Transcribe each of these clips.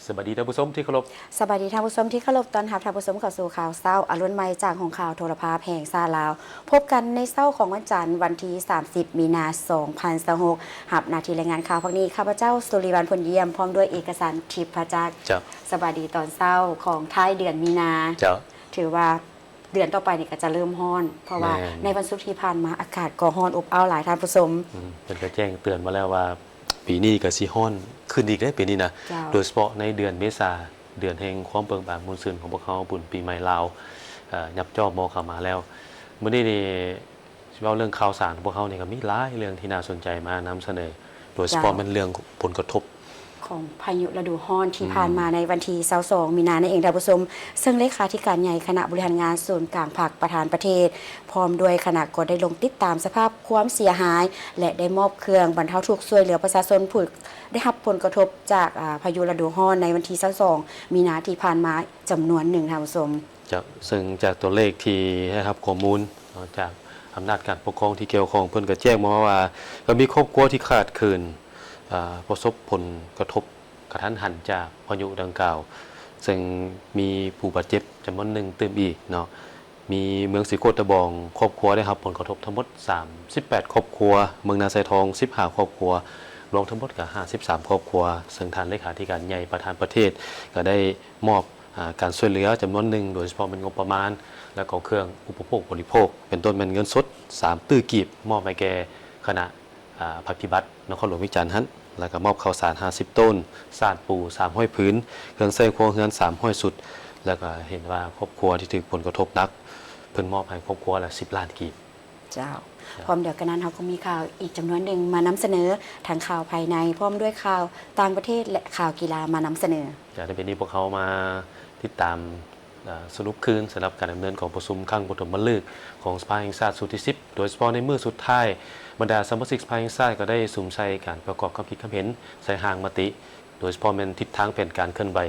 ສະບາຍດີທ່ານຜູ້ຊົມທີ່ເຄົາລົບ. ສະບາຍດີທ່ານຜູ້ຊົມທີ່ເຄົາລົບ. ຕ້ອນຮັບທ່ານຜູ້ຊົມເຂົ້າສູ່ຂ່າວເຊົ້າອາລຸນໃໝ່ຈາກຫ້ອງຂ່າວໂທລະພາບແຫ່ງຊາດລາວ. ພົບກັນໃນເຊົ້າຂອງວັນຈັນ ວັນທີສາມສິບ ມີນາ ສອງພັນຊາວຫົກ. ຮັບໜ້າທີ່ລາຍງານຂ່າວພາກນີ້ ຂ້າພະເຈົ້າ ສຸລິວັນ ພົນຢ້ຽມ ພ້ອມດ້ວຍເອກະສັນ ທິບພະຈັກ. ເຈົ້າ. ສະບາຍດີຕອນເຊົ້າຂອງທ້າຍເດືອນມີນາ. ເຈົ້າ. ຖືວ່າ ເດືອນຕໍ່ໄປນີ້ກໍຈະເລີ່ມຮ້ອນ ເພາະວ່າ ແມ່ນ ໃນວັນສຸກທີ່ຜ່ານມາອາກາດກໍຮ້ອນອົບອ້າວຫຼາຍທ່ານຜູ້ຊົມ. ອືມ ເພິ່ນກໍແຈ້ງເຕືອນມາແລ້ວວ່າ ປີນີ້ກໍຊິຮ້ອນຂຶ້ນອີກເດ້ ປີນີ້ນະ. ເຈົ້າ. ໂດຍສະເພາະໃນເດືອນເມສາ ເດືອນແຫ່ງຄວາມເບີກບານມ່ວນຊື່ນຂອງພວກເຮົາ ບຸນປີໃໝ່ລາວ ເອີ ຫຍັບຈ້ອມມອງເຂົ້າມາແລ້ວ. ມື້ນີ້ນີ້ ຊິເວົ້າເລື່ອງຂ່າວສານຂອງພວກເຮົານີ້ ກໍມີຫຼາຍເລື່ອງທີ່ໜ້າສົນໃຈມານຳສະເໜີ ໂດຍສະເພາະ ເຈົ້າ ແມ່ນເລື່ອງຜົນກະທົບ ຂອງພາຍຸລະດູຮ້ອນທີ່ ອືມ ຜ່ານມາໃນວັນທີຊາວສອງ ມີນານັ້ນເອງທ່ານຜູ້ຊົມ, ເຊິ່ງເລຂາທິການໃຫຍ່ຄະນະບໍລິຫານງານສູນກາງພັກປະທານປະເທດ ພ້ອມດ້ວຍຄະນະກໍໄດ້ລົງຕິດຕາມສະພາບຄວາມເສຍຫາຍ ແລະ ໄດ້ມອບເຄື່ອງບັນເທົາທຸກຊ່ວຍເຫຼືອປະຊາຊົນຜູ້ໄດ້ຮັບຜົນກະທົບຈາກ ອາ ພາຍຸລະດູຮ້ອນໃນວັນທີຊາວສອງ ມີນາທີ່ຜ່ານມາຈຳນວນໜຶ່ງທ່ານຜູ້ຊົມ. ເຈົ້າ ເຊິ່ງຈາກຕົວເລກທີ່ໄດ້ຮັບຂໍ້ມູນເນາະ ຈາກອຳນາດການປົກຄອງທີ່ກ່ຽວຂ້ອງ ເພິ່ນກໍແຈ້ງມາວ່າ ກໍມີຄອບຄົວທີ່ຂາດເຂີນ ອາ ປະສົບຜົນກະທົບກະທັນຫັນຈາກພາຍຸດັ່ງກ່າວ ເຊິ່ງມີຜູ້ບາດເຈັບຈຳນວນໜຶ່ງຕື່ມອີກເນາະ. ມີເມືອງສີໂຄດຕະບອງ ຄອບຄົວໄດ້ຮັບຜົນກະທົບທັງໝົດສາມສິບແປດຄອບຄົວ, ເມືອງນາຊາຍທອງສິບຫ້າຄອບຄົວ, ລວມທັງໝົດກໍຫ້າສິບສາມຄອບຄົວ ເຊິ່ງທ່ານເລຂາທິການໃຫຍ່ປະທານປະເທດ ກໍໄດ້ມອບ ອາ ການຊ່ວຍເຫຼືອຈຳນວນໜຶ່ງ ໂດຍສະເພາະແມ່ນງົບປະມານ ແລະ ກໍເຄື່ອງອຸປະໂພກບໍລິໂພກ ເປັນຕົ້ນແມ່ນເງິນສົດສາມຕື້ກີບ ມອບໃຫ້ແກ່ຄະນະ ອາ ພັກພິບັດນະຄອນຫຼວງວຽງຈັນຫັ້ນ ແລ້ວກໍມອບເຂົ້າສານຫ້າສິບໂຕນ, ສາດປູສາມຮ້ອຍຜືນ, ເຄື່ອງໃຊ້ຄົວເຮືອນສາມຮ້ອຍຊຸດ ແລ້ວກໍເຫັນວ່າຄອບຄົວທີ່ຖືກຜົນກະທົບໜັກ ເພິ່ນມອບໃຫ້ຄອບຄົວລະສິບລ້ານກີບ. ເຈົ້າ. ເຈົ້າ. ພ້ອມດຽວກັນນັ້ນ ເຮົາກໍມີຂ່າວອີກຈຳນວນໜຶ່ງມານຳສະເໜີ ທັງຂ່າວພາຍໃນ ພ້ອມດ້ວຍຂ່າວຕ່າງປະເທດ ແລະ ຂ່າວກິລາມານຳສະເໜີ. ຈາກນັ້ນ ເປັນນີ້ພວກເຮົາມາຕິດຕາມ ເອີ ສະຫຼຸບຄືນສຳລັບການດຳເນີນກອງປະຊຸມຄັ້ງປະຖົມມະລຶກຂອງສະພາແຫ່ງຊາດຊຸດທີສິບ ໂດຍສະເພາະໃນມື້ສຸດທ້າຍ ບັນດາສະມາຊິກສະພາແຫ່ງຊາດກໍໄດ້ສຸມໃສ່ການປະກອບຄຳຄິດຄຳເຫັນໃສ່ຮ່າງມະຕິ ໂດຍສະເພາະແມ່ນທິດທາງແຜນການເຄື່ອນໄຫວ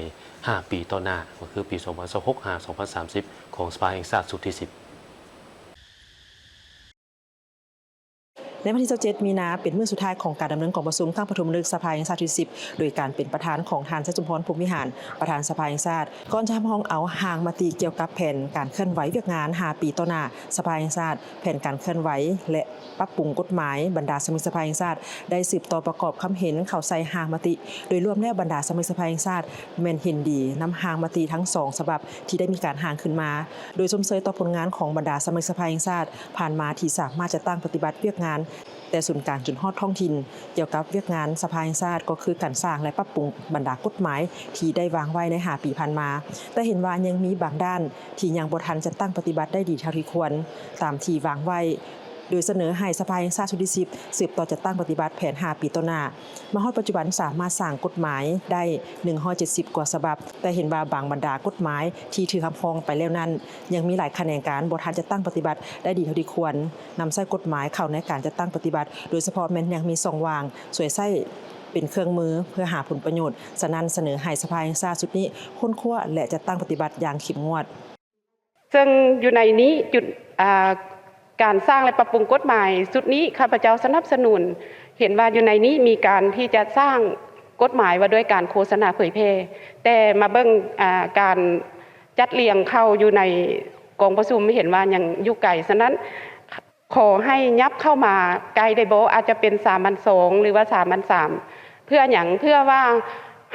ຫ້າປີຕໍ່ໜ້າ ກໍຄືປີສອງພັນຊາວຫົກ ຫາ ສອງພັນສາມສິບ ຂອງສະພາແຫ່ງຊາດຊຸດທີສິບ. ໃນວັນທີຊາວເຈັດ ມີນາ ເປັນມື້ສຸດທ້າຍຂອງການດຳເນີນກອງປະຊຸມຄັ້ງປະຖົມມະລຶກສະພາແຫ່ງຊາດຊຸດທີສິບ ໂດຍການເປັນປະທານຂອງທ່ານ ໄຊສົມພອນ ພົມວິຫານ ປະທານສະພາແຫ່ງຊາດ ກ່ອນຈະຮັບຮອງເອົາຮ່າງມະຕິກ່ຽວກັບແຜນການເຄື່ອນໄຫວວຽກງານຫ້າປີຕໍ່ໜ້າສະພາແຫ່ງຊາດ, ແຜນການເຄື່ອນໄຫວ ແລະ ປັບປຸງກົດໝາຍ ບັນດາສະມາຊິກສະພາແຫ່ງຊາດ ໄດ້ສືບຕໍ່ປະກອບຄຳເຫັນເຂົ້າໃສ່ຮ່າງມະຕິ. ໂດຍລວມແລ້ວ ບັນດາສະມາຊິກສະພາແຫ່ງຊາດແມ່ນເຫັນດີນຳຮ່າງມະຕິທັງສອງສະບັບທີ່ໄດ້ມີການຮ່າງຂຶ້ນມາ. ໂດຍຊົມເຊີຍຕໍ່ຜົນງານຂອງບັນດາສະມາຊິກສະພາແຫ່ງຊາດຜ່ານມາທີ່ສາມາດຈັດຕັ້ງປະຕິບັດວຽກງານ ແຕ່ສູນກາງຈົນຮອດທ້ອງຖິ່ນ ກ່ຽວກັບວຽກງານສະພາແຫ່ງຊາດ ກໍຄືການສ້າງ ແລະ ປັບປຸງບັນດາກົດໝາຍທີ່ໄດ້ວາງໄວ້ໃນຫ້າປີຜ່ານມາ, ແຕ່ເຫັນວ່າຍັງມີບາງດ້ານທີ່ຍັງບໍ່ທັນຈັດຕັ້ງປະຕິບັດໄດ້ດີເທົ່າທີ່ຄວນ ຕາມທີ່ວາງໄວ້, ໂດຍສະເໜີໃຫ້ສະພາແຫ່ງຊາດຊຸດທີສິບ ສືບຕໍ່ຈັດຕັ້ງປະຕິບັດແຜນຫ້າປີຕໍ່ໜ້າ. ມາຮອດປັດຈຸບັນສາມາດສ້າງກົດໝາຍໄດ້ໜຶ່ງຮ້ອຍເຈັດສິບກວ່າສະບັບ, ແຕ່ເຫັນວ່າບາງບັນດາກົດໝາຍທີ່ຖືກຮັບຮອງໄປແລ້ວນັ້ນ ຍັງມີຫຼາຍຂະແໜງການບໍ່ທັນຈັດຕັ້ງປະຕິບັດໄດ້ດີເທົ່າທີ່ຄວນ. ນຳໃຊ້ກົດໝາຍເຂົ້າໃນການຈັດຕັ້ງປະຕິບັດ, ໂດຍສະເພາະແມ່ນຍັງມີຊ່ອງວ່າງ, ສວຍໃຊ້ເປັນເຄື່ອງມືເພື່ອຫາຜົນປະໂຫຍດ. ສະນັ້ນ, ສະເໜີໃຫ້ສະພາແຫ່ງຊາດຊຸດນີ້ຄົ້ນຄວ້າ ແລະ ຈັດຕັ້ງປະຕິບັດຢ່າງເຂັ້ມງວດ. ເຊິ່ງຢູ່ໃນນີ້ ຈຸດ ອາ ການສ້າງ ແລະ ປັບປຸງກົດໝາຍຊຸດນີ້ ຂ້າພະເຈົ້າສະໜັບສະໜູນ, ເຫັນວ່າຢູ່ໃນນີ້ມີການທີ່ຈະສ້າງກົດໝາຍວ່າດ້ວຍການໂຄສະນາເຜີຍແຜ່, ແຕ່ມາເບິ່ງ ອາ ການຈັດລຽງເຂົ້າຢູ່ໃນກອງປະຊຸມ ເຫັນວ່າຍັງຢູ່ໄກ. ສະນັ້ນ ຂໍໃຫ້ຫຍັບເຂົ້າມາໃກ້ໄດ້ບໍ່? ອາດຈະເປັນສາມັນສອງ ຫຼືວ່າສາມັນສາມ. ເພື່ອຫຍັງ? ເພື່ອວ່າ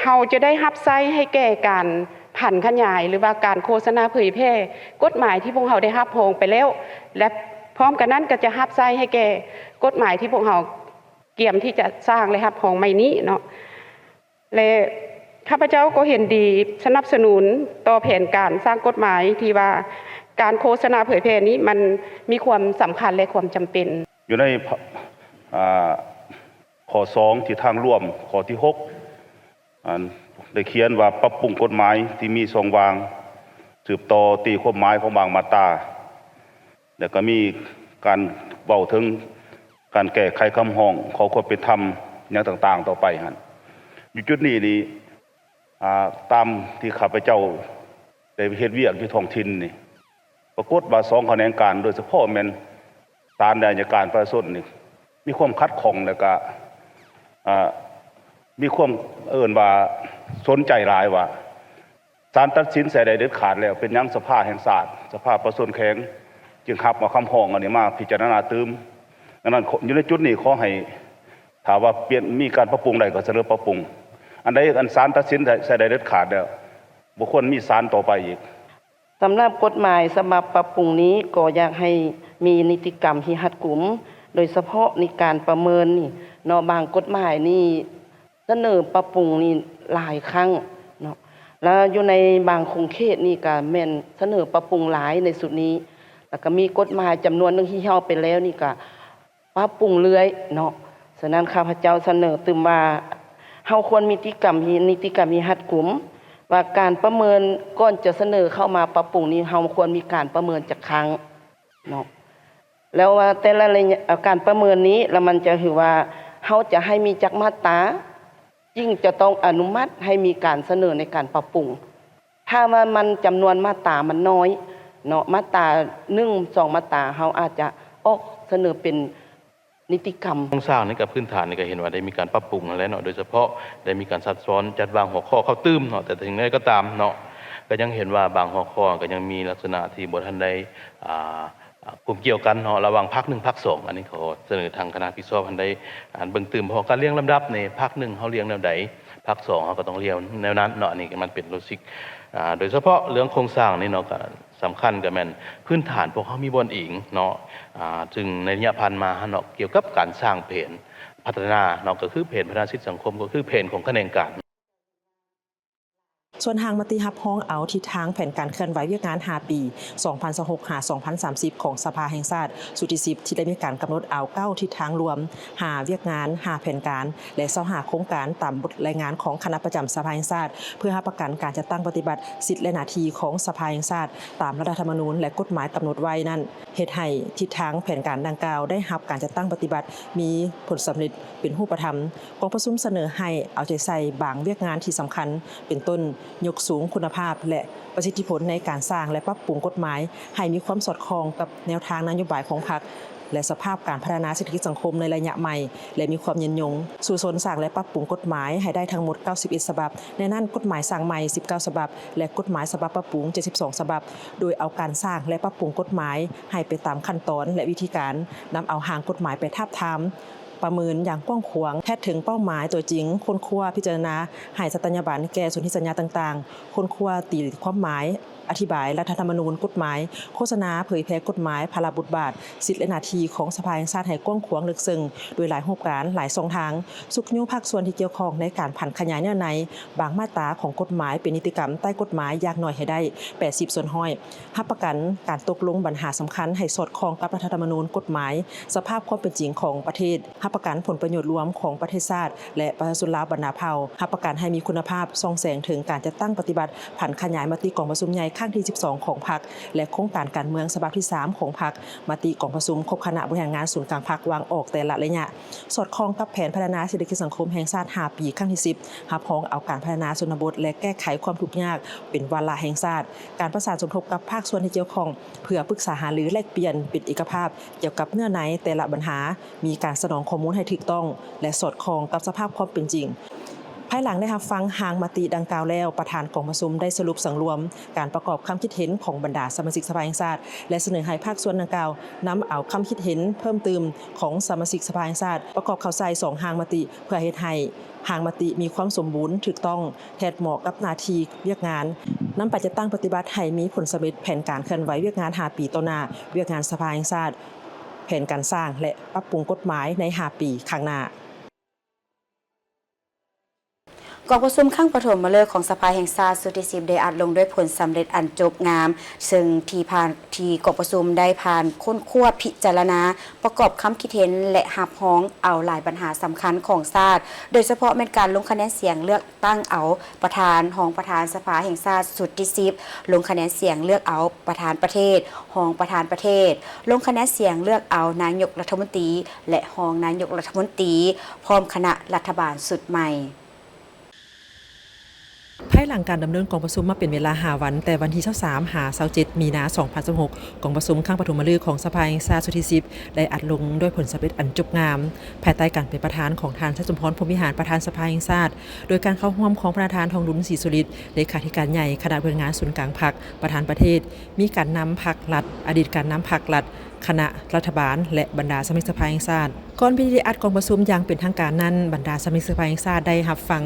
ເຮົາຈະໄດ້ຮັບໃຊ້ໃຫ້ແກ່ການຜັນຂະຫຍາຍ ຫຼືວ່າການໂຄສະນາເຜີຍແຜ່ກົດໝາຍທີ່ພວກເຮົາໄດ້ຮັບຮອງໄປແລ້ວ ແລະ ພ້ອມກັນນັ້ນກໍຈະຮັບໃຊ້ໃຫ້ແກ່ກົດໝາຍທີ່ພວກເຮົາກຽມທີ່ຈະສ້າງ ແລະ ຮັບຮອງໃໝ່ນີ້ເນາະ. ແລະ ຂ້າພະເຈົ້າກໍເຫັນດີສະໜັບສະໜູນຕໍ່ແຜນການສ້າງກົດໝາຍທີ່ວ່າການໂຄສະນາເຜີຍແຜ່ນີ້ມັນມີຄວາມສຳຄັນ ແລະ ຄວາມຈຳເປັນ. ຢູ່ໃນ ອາ ຂໍ້ສອງ ທິດທາງລວມ ຂໍ້ທີຫົກ ອັນ ໄດ້ຂຽນວ່າປັບປຸງກົດໝາຍທີ່ມີຊ່ອງວ່າງ, ສືບຕໍ່ຕີຄວາມໝາຍຂອງບາງມາດຕາ, ແລ້ວກໍມີການເວົ້າເຖິງ ການແກ້ໄຂຄຳຮ້ອງ ຂໍຄວາມເປັນທຳ ຫຍັງຕ່າງໆຕໍ່ໄປຫັ້ນ. ຢູ່ຈຸດນີ້ນີ້ ອາ ຕາມທີ່ຂ້າພະເຈົ້າໄດ້ເຮັດວຽກຢູ່ທ້ອງຖິ່ນນີ້ ປາກົດວ່າສອງຂະແໜງການ ໂດຍສະເພາະແມ່ນສານ ແລະ ອັຍການປະຊາຊົນນີ້ ມີຄວາມຂັດຂ້ອງ ແລ້ວກະ ອາ ມີຄວາມເອີ້ນວ່າສົນໃຈຫຼາຍວ່າ ສານຕັດສິນໃສ່ໄດ້ເດັດຂາດແລ້ວ ເປັນຫຍັງສະພາແຫ່ງຊາດ ສະພາປະຊາຊົນແຂວງ ຈຶ່ງຮັບເອົາຄຳຮ້ອງອັນນີ້ມາພິຈາລະນາຕື່ມ. ດັ່ງນັ້ນ ຢູ່ໃນຈຸດນີ້ ຂໍໃຫ້ ຖ້າວ່າປ່ຽນ ມີການປັບປຸງໄດ້ ກໍສະເໜີປັບປຸງ. ອັນໃດອັນສານຕັດສິນໃສ່ໄດ້ເດັດຂາດແລ້ວ ບໍ່ຄວນມີສານຕໍ່ໄປອີກ. ສຳລັບກົດໝາຍສະບັບປັບປຸງນີ້ ກໍຢາກໃຫ້ມີນິຕິກຳທີ່ຮັດກຸມ ໂດຍສະເພາະໃນການປະເມີນນີ້ເນາະ, ບາງກົດໝາຍນີ້ສະເໜີປັບປຸງນີ້ຫຼາຍຄັ້ງເນາະ, ແລະ ຢູ່ໃນບາງຂົງເຂດນີ້ກໍແມ່ນສະເໜີປັບປຸງຫຼາຍໃນຊຸດນີ້, ແລ້ວກໍມີກົດໝາຍຈຳນວນໜຶ່ງທີ່ເຮົາໄປແລ້ວນີ້ກໍ ປັບປຸງເລື້ອຍເນາະ. ສະນັ້ນ ຂ້າພະເຈົ້າສະເໜີຕື່ມວ່າ ເຮົາຄວນມີຕິກຳ ມີນິຕິກຳທີ່ຮັດກຸມ ວ່າການປະເມີນ ກ່ອນຈະສະເໜີເຂົ້າມາປັບປຸງນີ້ ເຮົາຄວນມີການປະເມີນຈັກຄັ້ງເນາະ, ແລ້ວວ່າແຕ່ລະໄລຍະ ເອີ ການປະເມີນນີ້ ແລ້ວມັນຈະຖືວ່າ ເຮົາຈະໃຫ້ມີຈັກມາດຕາ ຈຶ່ງຈະຕ້ອງອະນຸມັດໃຫ້ມີການສະເໜີໃນການປັບປຸງ. ຖ້າວ່າມັນຈຳນວນມາດຕາມັນນ້ອຍເນາະ, ມາດຕາໜຶ່ງ ສອງ ມາດຕາ ເຮົາອາດຈະອອກສະເໜີເປັນນິຕິກຳ. ໂຄງສ້າງໃນການພື້ນຖານນີ້ກໍເຫັນວ່າໄດ້ມີການປັບປຸງຫັ້ນແຫຼະເນາະ, ໂດຍສະເພາະໄດ້ມີການຊັກຊ້ອນຈັດວາງຫົວຂໍ້ເຂົ້າຕື່ມເນາະ, ແຕ່ເຖິງຢ່າງໃດກໍຕາມເນາະ ກໍຍັງເຫັນວ່າບາງຫົວຂໍ້ກໍຍັງມີລັກສະນະທີ່ບໍ່ທັນໄດ້ ອ່າ ອ່າ ກົມກ່ຽວກັນເນາະ ລະຫວ່າງພາກໜຶ່ງ ພາກສອງ. ອັນນີ້ຂໍສະເໜີທາງຄະນະຮັບຜິດຊອບຫັ້ນໄດ້ ອ່າ ເບິ່ງຕື່ມ ເພາະການລຽງລຳດັບນີ້ ພາກໜຶ່ງເຮົາລຽງແນວໃດ ພາກສອງເຮົາກໍຕ້ອງລຽງແນວນັ້ນເນາະ. ອັນນີ້ມັນເປັນໂລຈິກ ອ່າ ໂດຍສະເພາະເລື່ອງໂຄງສ້າງນີ້ເນາະ ກໍສຳຄັນກໍແມ່ນພື້ນຖານພວກເຮົາມີບ່ອນອີງເນາະ, ອ່າ ຊຶ່ງໃນໄລຍະຜ່ານມາເນາະ ກ່ຽວກັບການສ້າງແຜນພັດທະນາເນາະ ກໍຄືແຜນພັດທະນາເສດຖະກິດສັງຄົມ ກໍຄືແຜນຂອງຂະແໜງການ. ສ່ວນຮ່າງມະຕິຮັບຮອງເອົາທິດທາງແຜນການເຄື່ອນໄຫວວຽກງານຫ້າປີ ສອງພັນຊາວຫົກ ຫາ ສອງພັນສາມສິບ ຂອງສະພາແຫ່ງຊາດຊຸດທີສິບ ທີ່ໄດ້ມີການກຳນົດເອົາເກົ້າທິດທາງລວມ, ຫ້າວຽກງານ, ຫ້າແຜນການ ແລະ ຊາວຫ້າໂຄງການ ຕາມບົດລາຍງານຂອງຄະນະປະຈຳສະພາແຫ່ງຊາດ ເພື່ອຮັບປະກັນການຈັດຕັ້ງປະຕິບັດສິດ ແລະ ໜ້າທີ່ຂອງສະພາແຫ່ງຊາດ ຕາມລັດຖະທຳມະນູນ ແລະ ກົດໝາຍກຳນົດໄວ້ນັ້ນ, ເຮັດໃຫ້ທິດທາງແຜນການດັ່ງກ່າວໄດ້ຮັບການຈັດຕັ້ງປະຕິບັດ ມີຜົນສຳເລັດເປັນຮູບປະທຳ. ກອງປະຊຸມສະເໜີໃຫ້ເອົາໃຈໃສ່ບາງວຽກງານທີ່ສຳຄັນ ເປັນຕົ້ນ ຍົກສູງຄຸນນະພາບ ແລະ ປະສິດທິຜົນໃນການສ້າງ ແລະ ປັບປຸງກົດໝາຍ ໃຫ້ມີຄວາມສອດຄ່ອງກັບແນວທາງນະໂຍບາຍຂອງພັກ ແລະ ສະພາບການພັດທະນາເສດຖະກິດສັງຄົມໃນໄລຍະໃໝ່ ແລະ ມີຄວາມຍືນຍົງ, ສູ້ຊົນສ້າງ ແລະ ປັບປຸງກົດໝາຍໃຫ້ໄດ້ທັງໝົດເກົ້າສິບເອັດສະບັບ, ໃນນັ້ນ ກົດໝາຍສ້າງໃໝ່ສິບເກົ້າສະບັບ ແລະ ກົດໝາຍສະບັບປັບປຸງເຈັດສິບສອງສະບັບ, ໂດຍເອົາການສ້າງ ແລະ ປັບປຸງກົດໝາຍໃຫ້ໄປຕາມຂັ້ນຕອນ ແລະ ວິທີການ, ນຳເອົາຮ່າງກົດໝາຍໄປທາບທາມ ປະເມີນຢ່າງກວ້າງຂວາງ ແທດເຖິງເປົ້າໝາຍຕົວຈິງ, ຄົ້ນຄວ້າ, ພິຈາລະນາ, ໃຫ້ສັດຕະຍາບັນແກ່ສົນທິສັນຍາຕ່າງໆ, ຄົ້ນຄວ້າ, ຕີຄວາມໝາຍ, ອະທິບາຍລັດຖະທຳມະນູນ, ກົດໝາຍ, ໂຄສະນາ, ເຜີຍແຜ່ກົດໝາຍ, ພາລະບົດບາດ, ສິດ ແລະ ໜ້າທີ່ຂອງສະພາແຫ່ງຊາດໃຫ້ກວ້າງຂວາງເລິກເຊິ່ງ ໂດຍຫຼາຍຮູບການ, ຫຼາຍຊ່ອງທາງ, ຊຸກຍູ້ພາກສ່ວນທີ່ກ່ຽວຂ້ອງໃນການຜັນຂະຫຍາຍເນື້ອໃນບາງມາດຕາຂອງກົດໝາຍເປັນນິຕິກຳໃຕ້ກົດໝາຍຢ່າງໜ້ອຍໃຫ້ໄດ້ແປດສິບສ່ວນຮ້ອຍ. ຮັບປະກັນການຕົກລົງບັນຫາສຳຄັນໃຫ້ສອດຄ່ອງກັບລັດຖະທຳມະນູນ, ກົດໝາຍ, ສະພາບຄວາມເປັນຈິງຂອງປະເທດ, ຮັບປະກັນຜົນປະໂຫຍດລວມຂອງປະເທດຊາດ ແລະ ປະຊາຊົນລາວບັນດາເຜົ່າ, ຮັບປະກັນໃຫ້ມີຄຸນນະພາບ, ສ່ອງແສງເຖິງການຈັດຕັ້ງປະຕິບັດຜັນຂະຫຍາຍມະຕິກອງປະຊຸມໃຫຍ່ຄັ້ງທີສິບສອງຂອງພັກ ແລະ ໂຄງການການເມືອງສະບັບທີສາມຂອງພັກ, ມະຕິກອງປະຊຸມຄົບຄະນະບໍລິຫານງານສູນກາງພັກວາງອອກແຕ່ລະໄລຍະ, ສອດຄ່ອງກັບແຜນພັດທະນາເສດຖະກິດສັງຄົມແຫ່ງຊາດຫ້າປີຄັ້ງທີສິບ, ຮັບຮອງເອົາການພັດທະນາຊົນນະບົດ ແລະ ແກ້ໄຂຄວາມທຸກຍາກເປັນວາລະແຫ່ງຊາດ. ການປະສານສົມທົບກັບພາກສ່ວນທີ່ກ່ຽວຂ້ອງ ເພື່ອປຶກສາຫາລືແລກປ່ຽນເປັນເອກະພາບກ່ຽວກັບເນື້ອໃນແຕ່ລະບັນຫາ, ມີການສະໜອງຂໍ້ມູນໃຫ້ຖືກຕ້ອງ ແລະ ສອດຄ່ອງກັບສະພາບຄວາມເປັນຈິງ. ພາຍຫຼັງໄດ້ຮັບຟັງຮ່າງມະຕິດັ່ງກ່າວແລ້ວ, ປະທານກອງປະຊຸມໄດ້ສະຫຼຸບສັງລວມການປະກອບຄຳຄິດເຫັນຂອງບັນດາສະມາຊິກສະພາແຫ່ງຊາດ ແລະ ສະເໜີໃຫ້ພາກສ່ວນດັ່ງກ່າວນຳເອົາຄຳຄິດເຫັນເພີ່ມຕື່ມຂອງສະມາຊິກສະພາແຫ່ງຊາດ ປະກອບເຂົ້າໃສ່ສອງຮ່າງມະຕິ ເພື່ອເຮັດໃຫ້ຮ່າງມະຕິມີຄວາມສົມບູນ, ຖືກຕ້ອງ, ແທດເໝາະກັບໜ້າທີ່ວຽກງານ, ນຳໄປຈັດຕັ້ງປະຕິບັດໃຫ້ມີຜົນສຳເລັດແຜນການເຄື່ອນໄຫວວຽກງານຫ້າປີຕໍ່ໜ້າ, ວຽກງານສະພາແຫ່ງຊາດ, ແຜນການສ້າງ ແລະ ປັບປຸງກົດໝາຍໃນຫ້າປີຂ້າງໜ້າ. ກອງປະຊຸມຄັ້ງປະຖົມມະເລີກຂອງສະພາແຫ່ງຊາດຊຸດທີສິບ ໄດ້ອາດລົງດ້ວຍຜົນສຳເລັດອັນຈົບງາມ, ເຊິ່ງທີ່ຜ່ານ ທີ່ກອງປະຊຸມໄດ້ຜ່ານຄົ້ນຄວ້າ, ພິຈາລະນາ, ປະກອບຄຳຄິດເຫັນ ແລະ ຮັບຮອງເອົາຫຼາຍບັນຫາສຳຄັນຂອງຊາດ, ໂດຍສະເພາະແມ່ນການລົງຄະແນນສຽງເລືອກຕັ້ງເອົາປະທານ, ຮອງປະທານສະພາແຫ່ງຊາດຊຸດທີສິບ, ລົງຄະແນນສຽງເລືອກເອົາປະທານປະເທດ, ຮອງປະທານປະເທດ, ລົງຄະແນນສຽງເລືອກເອົານາຍົກລັດຖະມົນຕີ ແລະ ຮອງນາຍົກລັດຖະມົນຕີ ພ້ອມຄະນະລັດຖະບານຊຸດໃໝ່. ພ ພາຍຫຼັງການດຳເນີນກອງປະຊຸມມາເປັນເວລາຫ້າວັນ, ແຕ່ວັນທີຊາວສາມຫາຊາວເຈັດມີນາສອງພັນຊາວຫົກ ກອງປະຊຸມຄັ້ງປະຖົມມະລຶກຂອງສະພາແຫ່ງຊາດຊຸດທີສິບ ໄດ້ອັດລົງດ້ວຍຜົນສຳເລັດອັນຈົບງາມ, ພາຍໃຕ້ການເປັນປະທານຂອງທ່ານ ໄຊສົມພອນ ພົມວິຫານ ປະທານສະພາແຫ່ງຊາດ, ໂດຍການເຂົ້າຮ່ວມຂອງປະທານ ທອງລຸນ ສີສຸລິດ ເລຂາທິການໃຫຍ່ຄະນະບໍລິຫານງານສູນກາງພັກ, ປະທານປະເທດ, ມີການນຳພັກລັດ, ອະດີດການນຳພັກລັດ, ຄະນະລັດຖະບານ ແລະ ບັນດາສະມາຊິກສະພາແຫ່ງຊາດ. ກ່ອນພິທີໄດ້ອັດກອງປະຊຸມຢ່າງເປັນທາງການນັ້ນ, ບັນດາສະມາຊິກສະພາແຫ່ງຊາດໄດ້ຮັບຟັງ